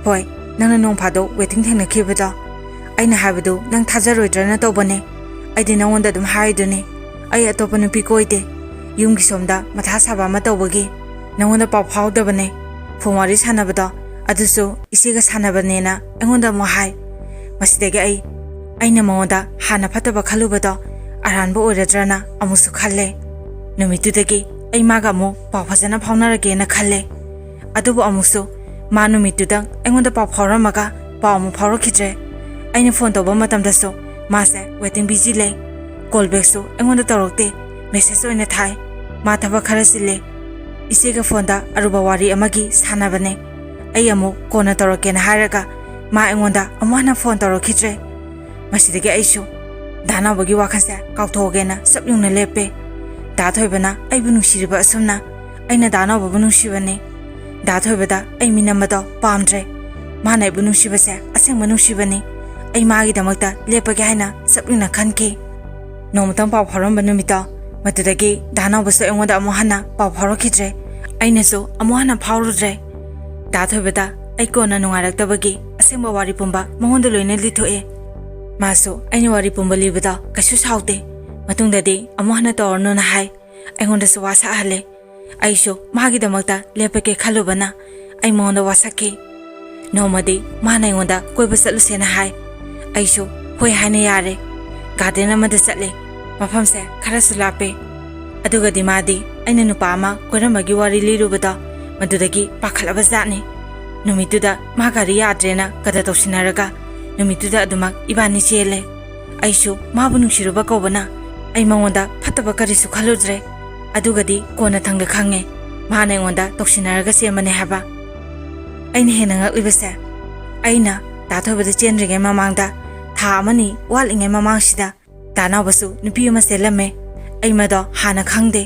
ꯍꯣꯏ, ꯅꯪꯅ ꯅꯣꯡ ꯐꯥꯗꯣꯛ ꯋꯦꯇꯤꯡ ꯊꯦꯡꯅꯈꯤꯕꯗꯣ, ꯑꯩꯅ ꯍꯥꯏꯕꯗꯨ ꯅꯪ ꯊꯥꯖꯔꯣꯏꯗ꯭ꯔꯅ ꯇꯧꯕꯅꯦ꯫ ꯑꯩꯗꯤ ꯅꯉꯣꯟꯗ ꯑꯗꯨꯝ ꯍꯥꯏꯔꯤꯗꯨꯅꯤ, ꯑꯩ ꯑꯇꯣꯞꯄ ꯅꯨꯄꯤ ꯀꯣꯏꯗꯦ꯫ ꯌꯨꯝꯒꯤ ꯁꯣꯝꯗ ꯃꯊꯥ ꯁꯥꯕ ꯑꯃ ꯇꯧꯕꯒꯤ ꯅꯉꯣꯟꯗ ꯄꯥꯎ ꯐꯥꯎꯗꯕꯅꯦ꯫ ꯐꯣꯟ ꯋꯥꯔꯤ ꯁꯥꯟꯅꯕꯗꯣ ꯑꯗꯨꯁꯨ ꯏꯆꯦꯒ ꯁꯥꯟꯅꯕꯅꯦꯅ ꯑꯩꯉꯣꯟꯗ ꯑꯃꯨꯛ ꯍꯥꯏ꯫ ꯃꯁꯤꯗꯒꯤ ꯑꯩ, ꯑꯩꯅ ꯃꯉꯣꯟꯗ ꯍꯥꯟꯅ ꯐꯠꯇꯕ ꯈꯜꯂꯨꯕꯗꯣ ꯑꯔꯥꯟꯕ ꯑꯣꯏꯔꯗ꯭ꯔꯅ ꯑꯃꯨꯛꯁꯨ ꯈꯜꯂꯦ꯫ ꯅꯨꯃꯤꯠꯇꯨꯗꯒꯤ ꯑꯩ ꯃꯥꯒ ꯑꯃꯨꯛ ꯄꯥꯎ ꯐꯖꯅ ꯐꯥꯎꯅꯔꯒꯦꯅ ꯈꯜꯂꯦ꯫ ꯑꯗꯨꯕꯨ ꯑꯃꯨꯛꯁꯨ ꯃꯥ ꯅꯨꯃꯤꯠꯇꯨꯗꯪ ꯑꯩꯉꯣꯟꯗ ꯄꯥꯎ ꯐꯥꯎꯔꯝꯃꯒ ꯄꯥꯎ ꯑꯃꯨꯛ ꯐꯥꯎꯔꯛꯈꯤꯗ꯭ꯔꯦ꯫ ꯑꯩꯅ ꯐꯣꯟ ꯇꯧꯕ ꯃꯇꯝꯗꯁꯨ ꯃꯥꯁꯦ ꯋꯦꯇꯤꯡ ꯕꯤꯖꯤ ꯂꯩ꯫ ꯀꯣꯜ ꯕꯦꯛꯁꯨ ꯑꯩꯉꯣꯟꯗ ꯇꯧꯔꯛꯇꯦ, ꯃꯦꯁꯦꯖ ꯑꯣꯏꯅ ꯊꯥꯏ꯫ ꯃꯥ ꯊꯕꯛ ꯈꯔ ꯆꯤꯜꯂꯦ꯫ ꯏꯆꯦꯒ ꯐꯣꯟꯗ ꯑꯔꯨꯕ ꯋꯥꯔꯤ ꯑꯃꯒꯤ ꯁꯥꯟꯅꯕꯅꯦ꯫ ꯑꯩ ꯑꯃꯨꯛ ꯀꯣꯟꯅ ꯇꯧꯔꯛꯀꯦꯅ ꯍꯥꯏꯔꯒ ꯃꯥ ꯑꯩꯉꯣꯟꯗ ꯑꯃꯨꯛ ꯍꯟꯅ ꯐꯣꯟ ꯇꯧꯔꯛꯈꯤꯗ꯭ꯔꯦ꯫ ꯃꯁꯤꯗꯒꯤ ꯑꯩꯁꯨ ꯗꯥ ꯅꯥꯎꯕꯒꯤ ꯋꯥꯈꯜꯁꯦ ꯀꯥꯎꯊꯣꯛꯑꯒꯦꯅ ꯆꯞ ꯌꯨꯡꯅ ꯂꯦꯞꯄꯦ꯫ ꯗꯥ ꯊꯣꯏꯕꯅ ꯑꯩꯕꯨ ꯅꯨꯡꯁꯤꯔꯤꯕ ꯑꯁꯨꯝꯅ ꯑꯩꯅ ꯗꯥ ꯅꯥꯎꯕꯕꯨ ꯅꯨꯡꯁꯤꯕꯅꯦ꯫ ꯗꯥ ꯊꯣꯏꯕꯗ ꯑꯩ ꯃꯤꯅꯝꯕꯗꯣ ꯄꯥꯝꯗ꯭ꯔꯦ꯫ ꯃꯥꯅ ꯑꯩꯕꯨ ꯅꯨꯡꯁꯤꯕꯁꯦ ꯑꯁꯦꯡꯕ ꯅꯨꯡꯁꯤꯕꯅꯤ꯫ ꯑꯩ ꯃꯥꯒꯤꯗꯃꯛꯇ ꯂꯦꯞꯄꯒꯦ ꯍꯥꯏꯅ ꯆꯞ ꯌꯨꯡꯅ ꯈꯟꯈꯤ꯫ ꯅꯣꯡꯃꯇꯪ ꯄꯥꯎ ꯐꯥꯎꯔꯝꯕ ꯅꯨꯃꯤꯠꯇꯣ ꯃꯗꯨꯗꯒꯤ ꯗꯥ ꯅꯥꯎꯕꯁꯨ ꯑꯩꯉꯣꯟꯗ ꯑꯃꯨꯛ ꯍꯟꯅ ꯄꯥꯎ ꯐꯥꯎꯔꯛꯈꯤꯗ꯭ꯔꯦ꯫ ꯑꯩꯅꯁꯨ ꯑꯃꯨꯛ ꯍꯟꯅ ꯐꯥꯎꯔꯨꯗ꯭ꯔꯦ꯫ ꯗꯥ ꯊꯣꯏꯕꯗ ꯑꯩ ꯀꯣꯟꯅ ꯅꯨꯡꯉꯥꯏꯔꯛꯇꯕꯒꯤ ꯑꯁꯦꯡꯕ ꯋꯥꯔꯤ ꯄꯨꯝꯕ ꯃꯉꯣꯟꯗ ꯂꯣꯏꯅ ꯂꯤꯊꯣꯛꯑꯦ꯫ ꯃꯥꯁꯨ ꯑꯩꯅ ꯋꯥꯔꯤ ꯄꯨꯝꯕ ꯂꯤꯕꯗ ꯀꯩꯁꯨ ꯁꯥꯎꯗꯦ꯫ ꯃꯇꯨꯡꯗꯗꯤ ꯑꯃꯨꯛ ꯍꯟꯅ ꯇꯧꯔꯅꯨꯅ ꯍꯥꯏ꯫ ꯑꯩꯉꯣꯟꯗꯁꯨ ꯋꯥ ꯁꯥꯍꯜꯂꯦ꯫ ꯑꯩꯁꯨ ꯃꯥꯒꯤꯗꯃꯛꯇ ꯂꯦꯞꯄꯒꯦ ꯈꯜꯂꯨꯕꯅ ꯑꯩ ꯃꯉꯣꯟꯗ ꯋꯥꯁꯛꯈꯤ꯫ ꯅꯣꯡꯃꯗꯤ ꯃꯥꯅ ꯑꯩꯉꯣꯟꯗ ꯀꯣꯏꯕ ꯆꯠꯂꯨꯁꯦꯅ ꯍꯥꯏ꯫ ꯑꯩꯁꯨ ꯍꯣꯏ ꯍꯥꯏꯅ ꯌꯥꯔꯦ꯫ ꯒꯥꯔꯗꯦꯟ ꯑꯃꯗ ꯆꯠꯂꯦ꯫ ꯃꯐꯝꯁꯦ ꯈꯔꯁꯨ ꯂꯥꯞꯄꯦ꯫ ꯑꯗꯨꯒꯗꯤ ꯃꯥꯗꯤ ꯑꯩꯅ ꯅꯨꯄꯥ ꯑꯃ ꯀꯣꯏꯔꯝꯕꯒꯤ ꯋꯥꯔꯤ ꯂꯤꯔꯨꯕꯗꯣ ꯃꯗꯨꯗꯒꯤ ꯄꯥꯈꯠꯂꯕ ꯖꯥꯠꯅꯤ꯫ ꯅꯨꯃꯤꯠꯇꯨꯗ ꯃꯥ ꯒꯥꯔꯤ ꯌꯥꯗ꯭ꯔꯦꯅ ꯀꯗꯔ ꯇꯧꯁꯤꯟꯅꯔꯒ ꯅꯨꯃꯤꯠꯇꯨꯗ ꯑꯗꯨꯃꯛ ꯏꯕꯥꯅꯤ ꯆꯦꯜꯂꯦ꯫ ꯑꯩꯁꯨ ꯃꯥꯕꯨ ꯅꯨꯡꯁꯤꯔꯨꯕ ꯀꯧꯕꯅ ꯑꯩ ꯃꯉꯣꯟꯗ ꯐꯠꯇꯕ ꯀꯔꯤꯁꯨ ꯈꯜꯂꯨꯗ꯭ꯔꯦ꯫ ꯑꯗꯨꯒꯗꯤ ꯀꯣꯟꯅꯊꯪꯗ ꯈꯪꯉꯦ ꯃꯥꯅ ꯑꯩꯉꯣꯟꯗ ꯇꯧꯁꯤꯟꯅꯔꯒ ꯆꯦꯟꯕꯅꯦ ꯍꯥꯏꯕ꯫ ꯑꯩꯅ ꯍꯦꯟꯅ ꯉꯛꯂꯤꯕꯁꯦ, ꯑꯩꯅ ꯗꯥ ꯊꯣꯏꯕꯗ ꯆꯦꯟꯗ꯭ꯔꯤꯉꯩ ꯃꯃꯥꯡꯗ, ꯊꯥ ꯑꯃꯅꯤ ꯋꯥꯠꯂꯤꯉꯩ ꯃꯃꯥꯡꯁꯤꯗ ꯗꯥ ꯅꯥꯎꯕꯁꯨ ꯅꯨꯄꯤ ꯑꯃ ꯆꯦꯜꯂꯝꯃꯦ꯫ ꯑꯩ ꯃꯗꯣ ꯍꯥꯟꯅ ꯈꯪꯗꯦ꯫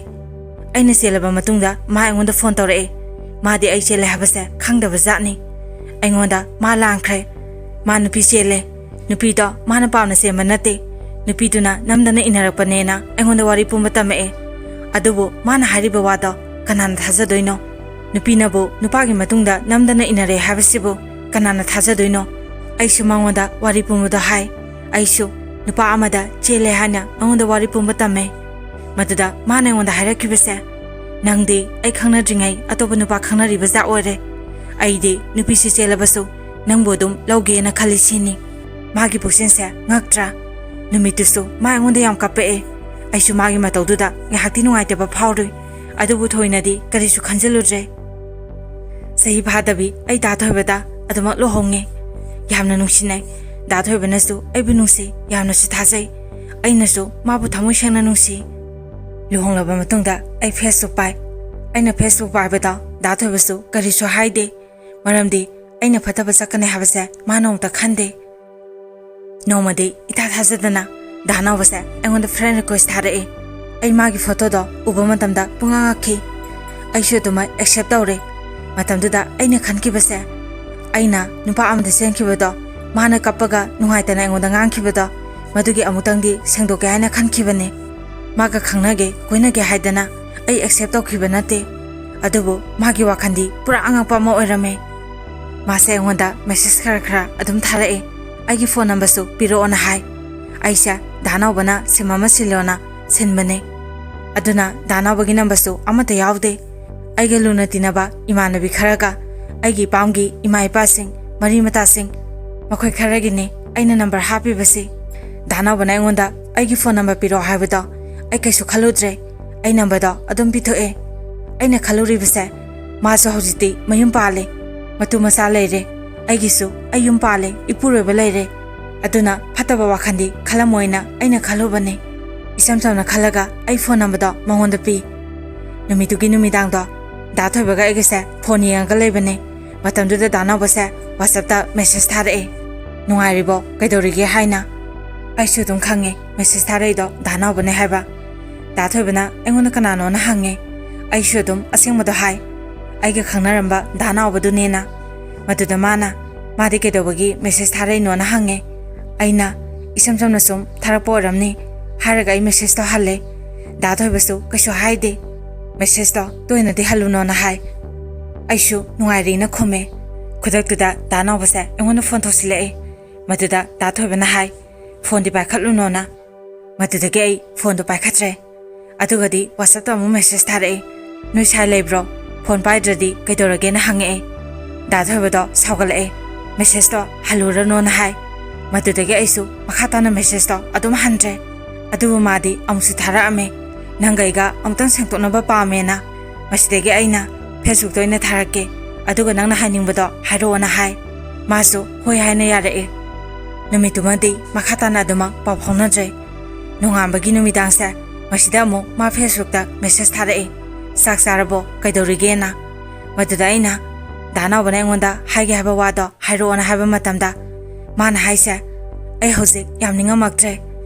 ꯑꯩꯅ ꯆꯦꯜꯂꯕ ꯃꯇꯨꯡꯗ ꯃꯥ ꯑꯩꯉꯣꯟꯗ ꯐꯣꯟ ꯇꯧꯔꯛꯑꯦ꯫ ꯃꯥꯗꯤ ꯑꯩ ꯆꯦꯜꯂꯦ ꯍꯥꯏꯕꯁꯦ ꯈꯪꯗꯕ ꯖꯥꯠꯅꯤ꯫ ꯑꯩꯉꯣꯟꯗ ꯃꯥ ꯂꯥꯟꯈ꯭ꯔꯦ꯫ ꯃꯥ ꯅꯨꯄꯤ ꯆꯦꯜꯂꯦ꯫ ꯅꯨꯄꯤꯗꯣ ꯃꯥꯅ ꯄꯥꯝꯅ ꯆꯦꯟꯕ ꯅꯠꯇꯦ꯫ ꯅꯨꯄꯤꯗꯨꯅ ꯅꯝꯗꯅ ꯏꯟꯅꯔꯛꯄꯅꯦꯅ ꯑꯩꯉꯣꯟꯗ ꯋꯥꯔꯤ ꯄꯨꯝꯕ ꯇꯝꯃꯛꯑꯦ꯫ ꯑꯗꯨꯕꯨ ꯃꯥꯅ ꯍꯥꯏꯔꯤꯕ ꯋꯥꯗꯣ ꯀꯅꯥꯅ ꯊꯥꯖꯗꯣꯏꯅꯣ? ꯅꯨꯄꯤꯅꯕꯨ ꯅꯨꯄꯥꯒꯤ ꯃꯇꯨꯡꯗ ꯅꯝꯗꯅ ꯏꯟꯅꯔꯦ ꯍꯥꯏꯕꯁꯤꯕꯨ ꯀꯅꯥꯅ ꯊꯥꯖꯗꯣꯏꯅꯣ? ꯑꯩꯁꯨ ꯃꯉꯣꯟꯗ ꯋꯥꯔꯤ ꯄꯨꯝꯕꯗꯣ ꯍꯥꯏ꯫ ꯑꯩꯁꯨ ꯅꯨꯄꯥ ꯑꯃꯗ ꯆꯦꯜꯂꯦ ꯍꯥꯏꯅ ꯃꯉꯣꯟꯗ ꯋꯥꯔꯤ ꯄꯨꯝꯕ ꯇꯝꯃꯦ꯫ ꯃꯗꯨꯗ ꯃꯥꯅ ꯑꯩꯉꯣꯟꯗ ꯍꯥꯏꯔꯛꯈꯤꯕꯁꯦ, "ꯅꯪꯗꯤ ꯑꯩ ꯈꯪꯅꯗ꯭ꯔꯤꯉꯩ ꯑꯇꯣꯞꯄ ꯅꯨꯄꯥ ꯈꯪꯅꯔꯤꯕ ꯖꯥꯠ ꯑꯣꯏꯔꯦ꯫ ꯑꯩꯗꯤ ꯅꯨꯄꯤꯁꯤ ꯆꯦꯜꯂꯕꯁꯨ ꯅꯪꯕꯨ ꯑꯗꯨꯝ ꯂꯧꯒꯦꯅ ꯈꯜꯂꯤ ꯁꯤꯅꯤ꯫ ꯃꯥꯒꯤ ꯄꯨꯛꯆꯦꯜꯁꯦ ꯉꯛꯇ꯭ꯔꯥ?" ꯅꯨꯃꯤꯠꯇꯨꯁꯨ ꯃꯥ ꯑꯩꯉꯣꯟꯗ ꯌꯥꯝ ꯀꯞꯄꯛꯑꯦ꯫ ꯑꯩꯁꯨ ꯃꯥꯒꯤ ꯃꯇꯧꯗꯨꯗ ꯉꯥꯏꯍꯥꯛꯇꯤ ꯅꯨꯡꯉꯥꯏꯇꯕ ꯐꯥꯎꯔꯨꯏ꯫ ꯑꯗꯨꯕꯨ ꯊꯣꯏꯅꯗꯤ ꯀꯔꯤꯁꯨ ꯈꯟꯖꯤꯜꯂꯨꯗ꯭ꯔꯦ꯫ ꯆꯍꯤ ꯐꯥꯗꯕꯤ ꯑꯩ ꯗꯥ ꯊꯣꯏꯕꯗ ꯑꯗꯨꯃꯛ ꯂꯨꯍꯣꯡꯉꯦ꯫ ꯌꯥꯝꯅ ꯅꯨꯡꯁꯤꯅꯩ꯫ ꯗꯥ ꯊꯣꯏꯕꯅꯁꯨ ꯑꯩꯕꯨ ꯅꯨꯡꯁꯤ, ꯌꯥꯝꯅꯁꯨ ꯊꯥꯖꯩ꯫ ꯑꯩꯅꯁꯨ ꯃꯥꯕꯨ ꯊꯃꯣꯏ ꯁꯦꯡꯅ ꯅꯨꯡꯁꯤ꯫ ꯂꯨꯍꯣꯡꯂꯕ ꯃꯇꯨꯡꯗ ꯑꯩ Facebook ꯄꯥꯏ꯫ ꯑꯩꯅ Facebook ꯄꯥꯏꯕꯗ ꯗꯥ ꯊꯣꯏꯕꯁꯨ ꯀꯔꯤꯁꯨ ꯍꯥꯏꯗꯦ꯫ ꯃꯔꯝꯗꯤ ꯑꯩꯅ ꯐꯠꯇꯕ ꯆꯠꯀꯅꯤ ꯍꯥꯏꯕꯁꯦ ꯃꯥ ꯅꯣꯡꯃꯇ ꯈꯟꯗꯦ꯫ ꯅꯣꯡꯃꯗꯤ ꯏꯊꯥ ꯊꯥꯖꯗꯅ ꯗꯥ ꯅꯥꯎꯕꯁꯦ ꯑꯩꯉꯣꯟꯗ friend request ꯊꯥꯔꯛꯑꯦ꯫ ꯑꯩ ꯃꯥꯒꯤ ꯐꯣꯇꯣꯗꯣ ꯎꯕ ꯃꯇꯝꯗ ꯄꯨꯡꯉꯥꯡ ꯉꯛꯈꯤ꯫ ꯑꯩꯁꯨ ꯑꯗꯨꯃꯛ accept ꯇꯧꯔꯦ꯫ ꯃꯇꯝꯗꯨꯗ ꯑꯩꯅ ꯈꯟꯈꯤꯕꯁꯦ, ꯑꯩꯅ ꯅꯨꯄꯥ ꯑꯃꯗ ꯆꯦꯟꯈꯤꯕꯗꯣ, ꯃꯥꯅ ꯀꯞꯄꯒ ꯅꯨꯡꯉꯥꯏꯇꯅ ꯑꯩꯉꯣꯟꯗ ꯉꯥꯡꯈꯤꯕꯗꯣ, ꯃꯗꯨꯒꯤ ꯑꯃꯨꯛꯇꯪꯗꯤ ꯁꯦꯡꯗꯣꯛꯀꯦ ꯍꯥꯏꯅ ꯈꯟꯈꯤꯕꯅꯦ꯫ ꯃꯥꯒ ꯈꯪꯅꯒꯦ, ꯀꯣꯏꯅꯒꯦ ꯍꯥꯏꯗꯅ ꯑꯩ ꯑꯦꯛꯁꯦꯞ ꯇꯧꯈꯤꯕ ꯅꯠꯇꯦ꯫ ꯑꯗꯨꯕꯨ ꯃꯥꯒꯤ ꯋꯥꯈꯜꯗꯤ ꯄꯨꯔꯥ ꯑꯉꯛꯄ ꯑꯃ ꯑꯣꯏꯔꯝꯃꯦ꯫ ꯃꯥꯁꯦ ꯑꯩꯉꯣꯟꯗ ꯃꯦꯁꯦꯖ ꯈꯔ ꯈꯔ ꯑꯗꯨꯝ ꯊꯥꯔꯛꯑꯦ꯫ ꯑꯩꯒꯤ ꯐꯣꯟ ꯅꯝꯕꯔꯁꯨ ꯄꯤꯔꯛꯑꯣꯅ ꯍꯥꯏ꯫ ꯑꯩꯁꯦ ꯗꯥ ꯅꯥꯎꯕꯅ ꯁꯤꯝ ꯑꯃ ꯁꯤꯜꯂꯣꯅ ꯁꯤꯟꯕꯅꯦ꯫ ꯑꯗꯨꯅ ꯗꯥ ꯅꯥꯎꯕꯒꯤ ꯅꯝꯕꯔꯁꯨ ꯑꯃꯠꯇ ꯌꯥꯎꯗꯦ꯫ ꯑꯩꯒ ꯂꯨꯅ ꯇꯤꯟꯅꯕ ꯏꯃꯥꯟꯅꯕꯤ ꯈꯔꯒ ꯑꯩꯒꯤ ꯏꯄꯥꯝꯒꯤ ꯏꯃꯥ ꯏꯄꯥꯁꯤꯡ, ꯃꯔꯤ ꯃꯇꯥꯁꯤꯡ, ꯃꯈꯣꯏ ꯈꯔꯒꯤꯅꯤ ꯑꯩꯅ ꯅꯝꯕꯔ ꯍꯥꯞꯄꯤꯕꯁꯤ꯫ ꯗꯥ ꯅꯥꯎꯕꯅ ꯑꯩꯉꯣꯟꯗ ꯑꯩꯒꯤ ꯐꯣꯟ ꯅꯝꯕꯔ ꯄꯤꯔꯛꯑꯣ ꯍꯥꯏꯕꯗꯣ ꯑꯩ ꯀꯩꯁꯨ ꯈꯜꯂꯨꯗ꯭ꯔꯦ꯫ ꯑꯩ ꯅꯝꯕꯔꯗꯣ ꯑꯗꯨꯝ ꯄꯤꯊꯣꯛꯑꯦ꯫ ꯑꯩꯅ ꯈꯜꯂꯨꯔꯤꯕꯁꯦ, ꯃꯥꯁꯨ ꯍꯧꯖꯤꯛꯇꯤ ꯃꯌꯨꯝ ꯄꯥꯜꯂꯦ, ꯃꯇꯨ ꯃꯆꯥ ꯂꯩꯔꯦ꯫ ꯑꯩꯒꯤꯁꯨ ꯑꯩ ꯌꯨꯝ ꯄꯥꯜꯂꯦ, ꯏꯄꯨꯔꯣꯏꯕ ꯂꯩꯔꯦ꯫ ꯑꯗꯨꯅ ꯐꯠꯇꯕ ꯋꯥꯈꯜꯗꯤ ꯈꯜꯂꯝꯃꯣꯏꯅ ꯑꯩꯅ ꯈꯜꯂꯨꯕꯅꯤ꯫ ꯏꯆꯝ ꯆꯝꯅ ꯈꯜꯂꯒ ꯑꯩ ꯐꯣꯟ ꯅꯝꯕꯔꯗꯣ ꯃꯉꯣꯟꯗ ꯄꯤ꯫ ꯅꯨꯃꯤꯠꯇꯨꯒꯤ ꯅꯨꯃꯤꯗꯥꯡꯗꯣ ꯗꯥ ꯊꯣꯏꯕꯒ ꯑꯩꯒꯁꯦ ꯐꯣꯟ ꯌꯦꯡꯉꯒ ꯂꯩꯕꯅꯦ꯫ ꯃꯇꯝꯗꯨꯗ ꯗꯥ ꯅꯥꯎꯕꯁꯦ WhatsApp-ꯇ ꯃꯦꯁꯦꯖ ꯊꯥꯔꯛꯑꯦ, "ꯅꯨꯡꯉꯥꯏꯔꯤꯕꯣ? ꯀꯩꯗꯧꯔꯤꯒꯦ?" ꯍꯥꯏꯅ꯫ ꯑꯩꯁꯨ ꯑꯗꯨꯝ ꯈꯪꯉꯦ ꯃꯦꯁꯦꯖ ꯊꯥꯔꯛꯏꯗꯣ ꯗꯥ ꯅꯥꯎꯕꯅꯦ ꯍꯥꯏꯕ꯫ ꯗꯥ ꯊꯣꯏꯕꯅ ꯑꯩꯉꯣꯟꯗ ꯀꯅꯥꯅꯣꯅ ꯍꯪꯉꯦ꯫ ꯑꯩꯁꯨ ꯑꯗꯨꯝ ꯑꯁꯦꯡꯕꯗꯣ ꯍꯥꯏ, ꯑꯩꯒ ꯈꯪꯅꯔꯝꯕ ꯗꯥ ꯅꯥꯎꯕꯗꯨꯅꯦꯅ꯫ ꯃꯗꯨꯗ ꯃꯥꯅ, "ꯃꯥꯗꯤ ꯀꯩꯗꯧꯕꯒꯤ ꯃꯦꯁꯦꯖ ꯊꯥꯔꯛꯏꯅꯣꯅ?" ꯍꯪꯉꯦ꯫ ꯑꯩꯅ, "ꯏꯆꯝ ꯆꯝꯅ ꯁꯨꯝ ꯊꯥꯔꯛꯄ ꯑꯣꯏꯔꯝꯅꯤ" ꯍꯥꯏꯔꯒ ꯑꯩ ꯃꯦꯁꯦꯖꯇꯣ ꯍꯜꯂꯦ꯫ ꯗꯥ ꯊꯣꯏꯕꯁꯨ ꯀꯩꯁꯨ ꯍꯥꯏꯗꯦ꯫ "ꯃꯦꯁꯦꯖꯇꯣ ꯇꯣꯏꯅꯗꯤ ꯍꯜꯂꯨꯅꯣꯅ" ꯍꯥꯏ꯫ ꯑꯩꯁꯨ "ꯅꯨꯡꯉꯥꯏꯔꯤꯅ" ꯈꯨꯝꯃꯦ꯫ ꯈꯨꯗꯛꯇꯨꯗ ꯗꯥ ꯅꯥꯎꯕꯁꯦ ꯑꯩꯉꯣꯟꯗ ꯐꯣꯟ ꯇꯧꯁꯤꯜꯂꯛꯑꯦ꯫ ꯃꯗꯨꯗ ꯗꯥ ꯊꯣꯏꯕꯅ ꯍꯥꯏ, "ꯐꯣꯟꯗꯤ ꯄꯥꯏꯈꯠꯂꯨꯅꯣꯅ"꯫ ꯃꯗꯨꯗꯒꯤ ꯑꯩ ꯐꯣꯟꯗꯣ ꯄꯥꯏꯈꯠꯇ꯭ꯔꯦ꯫ ꯑꯗꯨꯒꯗꯤ WhatsApp-ꯇ ꯑꯃꯨꯛ ꯃꯦꯁꯦꯖ ꯊꯥꯔꯛꯑꯦ, "ꯅꯣꯏ ꯁꯥꯏ ꯂꯩꯕ꯭ꯔꯣ? ꯐꯣꯟ ꯄꯥꯏꯗ꯭ꯔꯗꯤ ꯀꯩꯗꯧꯔꯒꯦꯅ?" ꯍꯪꯉꯛꯑꯦ꯫ ꯗꯥ ꯊꯣꯏꯕꯗꯣ ꯁꯥꯎꯒꯠꯂꯛꯑꯦ, "ꯃꯦꯁꯦꯖꯇꯣ ꯍꯜꯂꯨꯔꯅꯣꯅ" ꯍꯥꯏ꯫ ꯃꯗꯨꯗꯒꯤ ꯑꯩꯁꯨ ꯃꯈꯥ ꯇꯥꯅ ꯃꯦꯁꯦꯖꯇꯣ ꯑꯗꯨꯝ ꯍꯟꯗ꯭ꯔꯦ꯫ ꯑꯗꯨꯕꯨ ꯃꯥꯗꯤ ꯑꯃꯨꯛꯁꯨ ꯊꯥꯔꯛꯑꯝꯃꯦ, "ꯅꯪꯒ ꯑꯩꯒ ꯑꯃꯨꯛꯇꯪ ꯁꯦꯡꯗꯣꯛꯅꯕ ꯄꯥꯝꯃꯦꯅ"꯫ ꯃꯁꯤꯗꯒꯤ ꯑꯩꯅ "ꯐꯦꯁꯕꯨꯛꯇ ꯑꯣꯏꯅ ꯊꯥꯔꯛꯀꯦ, ꯑꯗꯨꯒ ꯅꯪꯅ ꯍꯥꯏꯅꯤꯡꯕꯗꯣ ꯍꯥꯏꯔꯛꯑꯣꯅ" ꯍꯥꯏ꯫ ꯃꯥꯁꯨ ꯍꯣꯏ ꯍꯥꯏꯅ ꯌꯥꯔꯛꯑꯦ꯫ ꯅꯨꯃꯤꯠꯇꯨꯃꯗꯤ ꯃꯈꯥ ꯇꯥꯅ ꯑꯗꯨꯃꯛ ꯄꯥꯎ ꯐꯥꯎꯅꯗ꯭ꯔꯦ꯫ ꯅꯣꯡꯉꯥꯟꯕꯒꯤ ꯅꯨꯃꯤꯗꯥꯡꯁꯦ ꯃꯁꯤꯗ ꯑꯃꯨꯛ ꯃꯥ ꯐꯦꯁꯕꯨꯛꯇ ꯃꯦꯁꯦꯖ ꯊꯥꯔꯛꯑꯦ, "ꯆꯥꯛ ꯆꯥꯔꯕꯣ? ꯀꯩꯗꯧꯔꯤꯒꯦꯅ?" ꯃꯗꯨꯗ ꯑꯩꯅ ꯗꯥ ꯅꯥꯎꯕꯅ ꯑꯩꯉꯣꯟꯗ ꯍꯥꯏꯒꯦ ꯍꯥꯏꯕ ꯋꯥꯗꯣ ꯍꯥꯏꯔꯛꯑꯣꯅ ꯍꯥꯏꯕ ꯃꯇꯝꯗ ꯃꯥꯅ ꯍꯥꯏꯁꯦ, "ꯑꯩ ꯍꯧꯖꯤꯛ ꯌꯥꯝ ꯅꯤꯡꯉꯝꯃꯛꯇ꯭ꯔꯦ꯫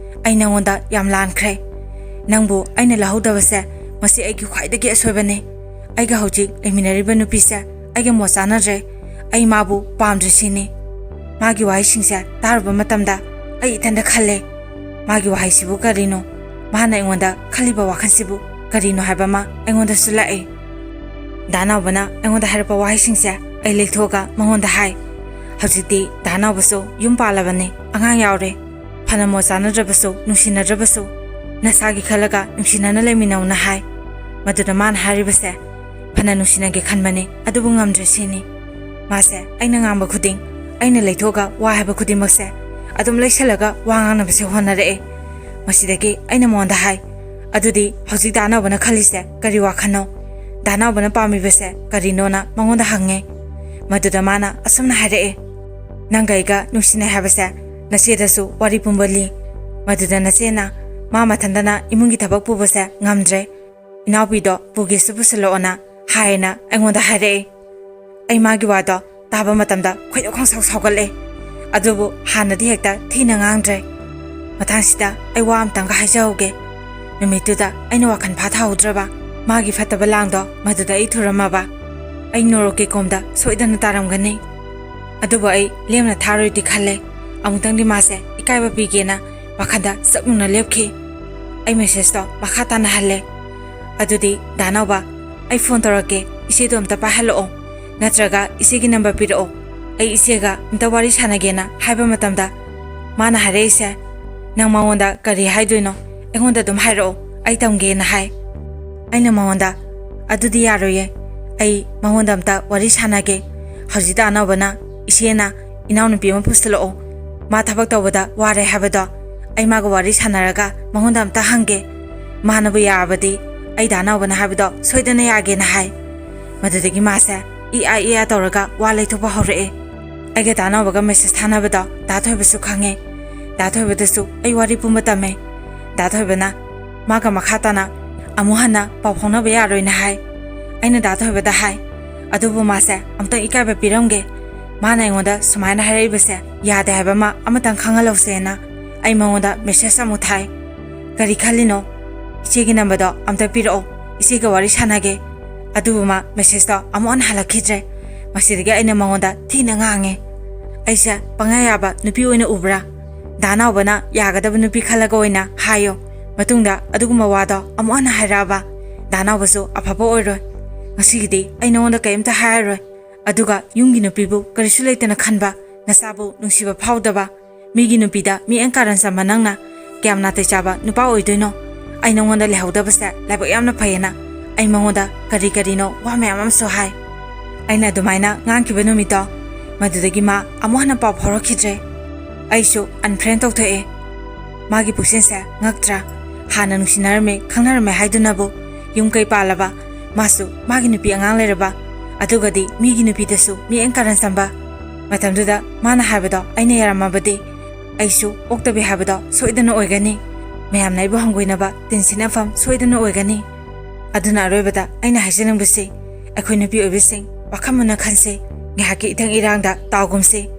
ꯑꯩ ꯅꯉꯣꯟꯗ ꯌꯥꯝ ꯂꯥꯟꯈ꯭ꯔꯦ꯫ ꯅꯪꯕꯨ ꯑꯩꯅ ꯂꯧꯍꯧꯗꯕꯁꯦ ꯃꯁꯤ ꯑꯩꯒꯤ ꯈ꯭ꯋꯥꯏꯗꯒꯤ ꯑꯁꯣꯏꯕꯅꯤ꯫ ꯑꯩꯒ ꯍꯧꯖꯤꯛ ꯂꯩꯃꯤꯟꯅꯔꯤꯕ ꯅꯨꯄꯤꯁꯦ ꯑꯩꯒ ꯃꯣꯠ ꯆꯥꯅꯗ꯭ꯔꯦ꯫ ꯑꯩ ꯃꯥꯕꯨ ꯄꯥꯝꯗ꯭ꯔꯦ ꯁꯤꯅꯤ"꯫ ꯃꯥꯒꯤ ꯋꯥꯍꯩꯁꯤꯡꯁꯦ ꯇꯥꯔꯨꯕ ꯃꯇꯝꯗ ꯑꯩ ꯏꯊꯟꯗ ꯈꯜꯂꯦ, "ꯃꯥꯒꯤ ꯋꯥꯍꯩꯁꯤꯕꯨ ꯀꯔꯤꯅꯣ? ꯃꯥꯅ ꯑꯩꯉꯣꯟꯗ ꯈꯜꯂꯤꯕ ꯋꯥꯈꯜꯁꯤꯕꯨ ꯀꯔꯤꯅꯣ ꯍꯥꯏꯕ ꯑꯃ ꯑꯩꯉꯣꯟꯗꯁꯨ ꯂꯥꯛꯑꯦ꯫ ꯗꯥ ꯅꯥꯎꯕꯅ ꯑꯩꯉꯣꯟꯗ ꯍꯥꯏꯔꯛꯄ ꯋꯥꯍꯩꯁꯤꯡꯁꯦ ꯑꯩ ꯂꯩꯊꯣꯛꯑꯒ ꯃꯉꯣꯟꯗ ꯍꯥꯏ꯫ ꯍꯧꯖꯤꯛꯇꯤ ꯗꯥ ꯅꯥꯎꯕꯁꯨ ꯌꯨꯝ ꯄꯥꯜꯂꯕꯅꯤ, ꯑꯉꯥꯡ ꯌꯥꯎꯔꯦ꯫ ꯐꯅ ꯃꯣꯠ ꯆꯥꯅꯗ꯭ꯔꯕꯁꯨ, ꯅꯨꯡꯁꯤꯅꯗ꯭ꯔꯕꯁꯨ, ꯅꯁꯥꯒꯤ ꯈꯜꯂꯒ ꯅꯨꯡꯁꯤꯅꯅ ꯂꯩꯃꯤꯟꯅꯧꯅ ꯍꯥꯏ꯫ ꯃꯗꯨꯗ ꯃꯥꯅ ꯍꯥꯏꯔꯤꯕꯁꯦ, "ꯐꯅ ꯅꯨꯡꯁꯤꯅꯒꯦ ꯈꯟꯕꯅꯤ, ꯑꯗꯨꯕꯨ ꯉꯝꯗ꯭ꯔꯦ ꯁꯤꯅꯤ꯫" ꯃꯥꯁꯦ ꯑꯩꯅ ꯉꯥꯡꯕ ꯈꯨꯗꯤꯡ, ꯑꯩꯅ ꯂꯩꯊꯣꯛꯑꯒ ꯋꯥ ꯍꯥꯏꯕ ꯈꯨꯗꯤꯡꯃꯛꯁꯦ ꯑꯗꯨꯝ ꯂꯩꯁꯜꯂꯒ ꯋꯥ ꯉꯥꯡꯅꯕꯁꯦ ꯍꯣꯠꯅꯔꯛꯑꯦ꯫ ꯃꯁꯤꯗꯒꯤ ꯑꯩꯅ ꯃꯉꯣꯟꯗ ꯍꯥꯏ, "ꯑꯗꯨꯗꯤ ꯍꯧꯖꯤꯛ ꯗꯥ ꯅꯥꯎꯕꯅ ꯈꯜꯂꯤꯁꯦ ꯀꯔꯤ ꯋꯥꯈꯜꯅꯣ? ꯗꯥ ꯅꯥꯎꯕꯅ ꯄꯥꯝꯃꯤꯕꯁꯦ ꯀꯔꯤꯅꯣꯅ?" ꯃꯉꯣꯟꯗ ꯍꯪꯉꯦ꯫ ꯃꯗꯨꯗ ꯃꯥꯅ ꯑꯁꯨꯝꯅ ꯍꯥꯏꯔꯛꯑꯦ, "ꯅꯪꯒ ꯑꯩꯒ ꯅꯨꯡꯁꯤꯅꯩ ꯍꯥꯏꯕꯁꯦ ꯅꯆꯦꯗꯁꯨ ꯋꯥꯔꯤ ꯄꯨꯝꯕ ꯂꯤ꯫ ꯃꯗꯨꯗ ꯅꯆꯦꯅ ꯃꯥ ꯃꯊꯟꯇꯅ ꯏꯃꯨꯡꯒꯤ ꯊꯕꯛ ꯄꯨꯕꯁꯦ ꯉꯝꯗ꯭ꯔꯦ, ꯏꯅꯥꯎꯄꯤꯗꯣ ꯄꯨꯒꯦꯁꯨ ꯄꯨꯁꯤꯜꯂꯛꯑꯣꯅ ꯍꯥꯏꯌꯦꯅ ꯑꯩꯉꯣꯟꯗ ꯍꯥꯏꯔꯛꯑꯦ꯫" ꯑꯩ ꯃꯥꯒꯤ ꯋꯥꯗꯣ ꯇꯥꯕ ꯃꯇꯝꯗ ꯈꯣꯏꯗꯧ ꯈꯪꯁꯥꯎ ꯁꯥꯎꯒꯠꯂꯦ꯫ ꯑꯗꯨꯕꯨ ꯍꯥꯟꯅꯗꯤ ꯍꯦꯛꯇ ꯊꯤꯅ ꯉꯥꯡꯗ꯭ꯔꯦ꯫ ꯃꯇꯥꯡꯁꯤꯗ ꯑꯩ ꯋꯥ ꯑꯃꯇꯪꯒ ꯍꯥꯏꯖꯍꯧꯒꯦ꯫ ꯅꯨꯃꯤꯠꯇꯨꯗ ꯑꯩꯅ ꯋꯥꯈꯜ ꯐꯥꯊꯍꯧꯗ꯭ꯔꯕ, ꯃꯥꯒꯤ ꯐꯠꯇꯕ ꯂꯥꯡꯗꯣ ꯃꯗꯨꯗ ꯑꯩ ꯊꯨꯔꯝꯃꯕ, ꯑꯩ ꯅꯣꯔꯣꯛꯀꯤ ꯀꯣꯝꯗ ꯁꯣꯏꯗꯅ ꯇꯥꯔꯝꯒꯅꯤ꯫ ꯑꯗꯨꯕꯨ ꯑꯩ ꯂꯦꯝꯅ ꯊꯥꯔꯣꯏꯗꯤ ꯈꯜꯂꯦ꯫ ꯑꯃꯨꯛꯇꯪꯗꯤ ꯃꯥꯁꯦ ꯏꯀꯥꯏꯕ ꯄꯤꯒꯦꯅ ꯋꯥꯈꯜꯗ ꯆꯞ ꯌꯨꯡꯅ ꯂꯦꯞꯈꯤ꯫ ꯑꯩ ꯃꯦꯁꯦꯖꯇꯣ ꯃꯈꯥ ꯇꯥꯅ ꯍꯜꯂꯦ꯫ "ꯑꯗꯨꯗꯤ ꯗꯥ ꯅꯥꯎꯕ, ꯑꯩ ꯐꯣꯟ ꯇꯧꯔꯛꯀꯦ, ꯏꯆꯦꯗꯣ ꯑꯝꯇ ꯄꯥꯏꯍꯜꯂꯛꯑꯣ, ꯅꯠꯇ꯭ꯔꯒ ꯏꯆꯦꯒꯤ ꯅꯝꯕꯔ ꯄꯤꯔꯛꯑꯣ, ꯑꯩ ꯏꯆꯦꯒ ꯑꯝꯇ ꯋꯥꯔꯤ ꯁꯥꯟꯅꯒꯦꯅ" ꯍꯥꯏꯕ ꯃꯇꯝꯗ, ꯃꯥꯅ ꯍꯥꯏꯔꯛꯏꯁꯦ, "ꯅꯪ ꯃꯉꯣꯟꯗ ꯀꯔꯤ ꯍꯥꯏꯗꯣꯏꯅꯣ? ꯑꯩꯉꯣꯟꯗ ꯑꯗꯨꯝ ꯍꯥꯏꯔꯛꯑꯣ, ꯑꯩ ꯇꯝꯒꯦꯅ" ꯍꯥꯏ꯫ ꯑꯩꯅ ꯃꯉꯣꯟꯗ, "ꯑꯗꯨꯗꯤ ꯌꯥꯔꯣꯏꯌꯦ, ꯑꯩ ꯃꯉꯣꯟꯗ ꯑꯝꯇ ꯋꯥꯔꯤ ꯁꯥꯟꯅꯒꯦ꯫ ꯍꯧꯖꯤꯛꯇ ꯑꯅꯧꯕꯅ ꯏꯆꯦꯅ ꯏꯅꯥꯎꯅꯨꯄꯤ ꯑꯃ ꯄꯨꯁꯤꯜꯂꯛꯑꯣ, ꯃꯥ ꯊꯕꯛ ꯇꯧꯕꯗ ꯋꯥꯔꯦ ꯍꯥꯏꯕꯗꯣ, ꯑꯩ ꯃꯥꯒ ꯋꯥꯔꯤ ꯁꯥꯟꯅꯔꯒ ꯃꯉꯣꯟꯗ ꯑꯝꯇ ꯍꯪꯒꯦ꯫ ꯃꯥꯅꯕꯨ ꯌꯥꯔꯕꯗꯤ ꯑꯩ ꯗꯥ ꯅꯥꯎꯕꯅ ꯍꯥꯏꯕꯗꯣ ꯁꯣꯏꯗꯅ ꯌꯥꯒꯦꯅ" ꯍꯥꯏ꯫ ꯃꯗꯨꯗꯒꯤ ꯃꯥꯁꯦ ꯏ ꯑꯥ ꯏ ꯑꯥ ꯇꯧꯔꯒ ꯋꯥ ꯂꯩꯊꯣꯛꯄ ꯍꯧꯔꯛꯑꯦ꯫ ꯑꯩꯒ ꯗꯥ ꯅꯥꯎꯕꯒ ꯃꯦꯁꯦꯖ ꯊꯥꯅꯕꯗꯣ ꯗꯥ ꯊꯣꯏꯕꯁꯨ ꯈꯪꯉꯦ꯫ ꯗꯥ ꯊꯣꯏꯕꯗꯁꯨ ꯑꯩ ꯋꯥꯔꯤ ꯄꯨꯝꯕ ꯇꯝꯃꯦ꯫ ꯗꯥ ꯊꯣꯏꯕꯅ ꯃꯥꯒ ꯃꯈꯥ ꯇꯥꯅ ꯑꯃꯨꯛ ꯍꯟꯅ ꯄꯥꯎ ꯐꯥꯎꯅꯕ ꯌꯥꯔꯣꯏꯅ ꯍꯥꯏ꯫ ꯑꯩꯅ ꯗꯥ ꯊꯣꯏꯕꯗ ꯍꯥꯏ, "ꯑꯗꯨꯕꯨ ꯃꯥꯁꯦ ꯑꯝꯇꯪ ꯏꯀꯥꯏꯕ ꯄꯤꯔꯝꯒꯦ꯫ ꯃꯥꯅ ꯑꯩꯉꯣꯟꯗ ꯁꯨꯃꯥꯏꯅ ꯍꯥꯏꯔꯛꯏꯕꯁꯦ ꯌꯥꯗꯦ ꯍꯥꯏꯕ ꯑꯃ ꯑꯃꯇꯪ ꯈꯪꯍꯜꯂꯧꯁꯦꯅ" ꯑꯩ ꯃꯉꯣꯟꯗ ꯃꯦꯁꯦꯖ ꯑꯃꯨꯛ ꯊꯥꯏ꯫ "ꯀꯔꯤ ꯈꯜꯂꯤꯅꯣ? ꯏꯆꯦꯒꯤ ꯅꯝꯕꯔꯗꯣ ꯑꯝꯇ ꯄꯤꯔꯛꯑꯣ, ꯏꯆꯦꯒ ꯋꯥꯔꯤ ꯁꯥꯟꯅꯒꯦ꯫" ꯑꯗꯨꯕꯨ ꯃꯥ ꯃꯦꯁꯦꯖꯇꯣ ꯑꯃꯨꯛ ꯍꯟꯅ ꯍꯜꯂꯛꯈꯤꯗ꯭ꯔꯦ꯫ ꯃꯁꯤꯗꯒꯤ ꯑꯩꯅ ꯃꯉꯣꯟꯗ ꯊꯤꯅ ꯉꯥꯡꯉꯦ꯫ "ꯑꯩꯁꯦ ꯄꯪꯌꯥ ꯌꯥꯕ ꯅꯨꯄꯤ ꯑꯣꯏꯅ ꯎꯕ꯭ꯔꯥ? ꯗꯥ ꯅꯥꯎꯕꯅ ꯌꯥꯒꯗꯕ ꯅꯨꯄꯤ ꯈꯜꯂꯒ ꯑꯣꯏꯅ ꯍꯥꯏꯌꯣ꯫ ꯃꯇꯨꯡꯗ ꯑꯗꯨꯒꯨꯝꯕ ꯋꯥꯗꯣ ꯑꯃꯨꯛ ꯍꯟꯅ ꯍꯥꯏꯔꯛꯑꯕ, ꯗꯥ ꯅꯥꯎꯕꯁꯨ ꯑꯐꯕ ꯑꯣꯏꯔꯣꯏ꯫ ꯉꯁꯤꯒꯤꯗꯤ ꯑꯩ ꯅꯉꯣꯟꯗ ꯀꯔꯤꯝꯇ ꯍꯥꯏꯔꯔꯣꯏ꯫ ꯑꯗꯨꯒ ꯌꯨꯝꯒꯤ ꯅꯨꯄꯤꯕꯨ ꯀꯔꯤꯁꯨ ꯂꯩꯇꯅ ꯈꯟꯕ ꯅꯆꯥꯕꯨ ꯅꯨꯡꯁꯤꯕ ꯐꯥꯎꯗꯕ, ꯃꯤꯒꯤ ꯅꯨꯄꯤꯗ ꯃꯤꯠꯌꯦꯡ ꯀꯥꯔꯟ ꯆꯝꯕ ꯅꯪꯅ ꯀꯌꯥꯝ ꯅꯥꯇꯩ ꯆꯥꯕ ꯅꯨꯄꯥ ꯑꯣꯏꯗꯣꯏꯅꯣ? ꯑꯩ ꯅꯉꯣꯟꯗ ꯂꯩꯍꯧꯗꯕꯁꯦ ꯂꯥꯏꯕꯛ ꯌꯥꯝꯅ ꯐꯩꯌꯦꯅ ꯑꯩ ꯃꯉꯣꯟꯗ ꯀꯔꯤ ꯀꯔꯤꯅꯣ ꯋꯥ ꯃꯌꯥꯝ ꯑꯃꯁꯨ ꯍꯥꯏ꯫ ꯑꯩꯅ ꯑꯗꯨꯃꯥꯏꯅ ꯉꯥꯡꯈꯤꯕ ꯅꯨꯃꯤꯠꯇꯣ, ꯃꯗꯨꯗꯒꯤ ꯃꯥ ꯑꯃꯨꯛ ꯍꯟꯅ ꯄꯥꯎ ꯐꯥꯎꯔꯛꯈꯤꯗ꯭ꯔꯦ꯫ ꯑꯩꯁꯨ unfriend ꯇꯧꯊꯣꯛꯑꯦ꯫ ꯃꯥꯒꯤ ꯄꯨꯛꯆꯦꯜꯁꯦ ꯉꯛꯇ꯭ꯔꯥ? ꯍꯥꯟꯅ ꯅꯨꯡꯁꯤꯅꯔꯝꯃꯦ, ꯈꯪꯅꯔꯝꯃꯦ ꯍꯥꯏꯗꯨꯅꯕꯨ ꯌꯨꯝ ꯀꯩ ꯄꯥꯜꯂꯕ, ꯃꯥꯁꯨ ꯃꯥꯒꯤ ꯅꯨꯄꯤ ꯑꯉꯥꯡ ꯂꯩꯔꯕ, ꯑꯗꯨꯒꯗꯤ ꯃꯤꯒꯤ ꯅꯨꯄꯤꯗꯁꯨ ꯃꯤꯠꯌꯦꯡ ꯀꯥꯔꯟ ꯆꯝꯕ꯫ ꯃꯇꯝꯗꯨꯗ ꯃꯥꯅ ꯍꯥꯏꯕꯗꯣ ꯑꯩꯅ ꯌꯥꯔꯝꯃꯕꯗꯤ ꯑꯩꯁꯨ ꯑꯣꯛꯇꯕꯤ ꯍꯥꯏꯕꯗꯣ ꯁꯣꯏꯗꯅ ꯑꯣꯏꯒꯅꯤ꯫ ꯃꯌꯥꯝꯅ ꯑꯩꯕꯨ ꯍꯪꯒꯣꯏꯅꯕ ꯇꯤꯟꯁꯤꯠꯅꯐꯝ ꯁꯣꯏꯗꯅ ꯑꯣꯏꯒꯅꯤ꯫ ꯑꯗꯨꯅ ꯑꯔꯣꯏꯕꯗ ꯑꯩꯅ ꯍꯥꯏꯖꯅꯤꯡꯕꯁꯤ, ꯑꯩꯈꯣꯏ ꯅꯨꯄꯤ ꯑꯣꯏꯕꯤꯁꯤꯡ ꯋꯥꯈꯜ ꯃꯨꯟꯅ ꯈꯟꯁꯤ, ꯉꯥꯏꯍꯥꯛꯀꯤ ꯏꯊꯪ ꯏꯔꯥꯡꯗ ꯇꯥꯎꯒꯨꯝꯁꯤ꯫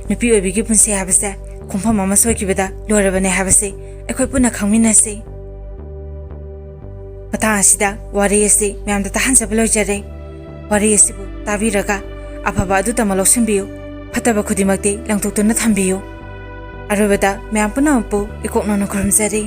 ꯅꯨꯄꯤ ꯑꯣꯏꯕꯤꯒꯤ ꯄꯨꯟꯁꯤ ꯍꯥꯏꯕꯁꯦ ꯈꯣꯡꯐꯝ ꯑꯃ ꯁꯣꯏꯈꯤꯕꯗ ꯂꯣꯏꯔꯕꯅꯦ ꯍꯥꯏꯕꯁꯤ ꯑꯩꯈꯣꯏ ꯄꯨꯟꯅ ꯈꯪꯃꯤꯟꯅꯁꯤ꯫ ꯃꯇꯥꯡ ꯑꯁꯤꯗ ꯋꯥꯔꯤ ꯑꯁꯤ ꯃꯌꯥꯝꯗ ꯇꯥꯍꯟꯖꯕ ꯂꯣꯏꯖꯔꯦ꯫ ꯋꯥꯔꯤ ꯑꯁꯤꯕꯨ ꯇꯥꯕꯤꯔꯒ ꯑꯐꯕ ꯑꯗꯨꯇꯃꯛ ꯂꯧꯁꯤꯟꯕꯤꯌꯨ, ꯐꯠꯇꯕ ꯈꯨꯗꯤꯡꯃꯛꯇꯤ ꯂꯪꯊꯣꯛꯇꯨꯅ ꯊꯝꯕꯤꯌꯨ꯫ ꯑꯔꯣꯏꯕꯗ ꯃꯌꯥꯝ ꯄꯨꯝꯅꯃꯛꯄꯨ ꯏꯀꯣꯛ ꯅꯧꯅ ꯈꯨꯔꯨꯝꯖꯔꯤ꯫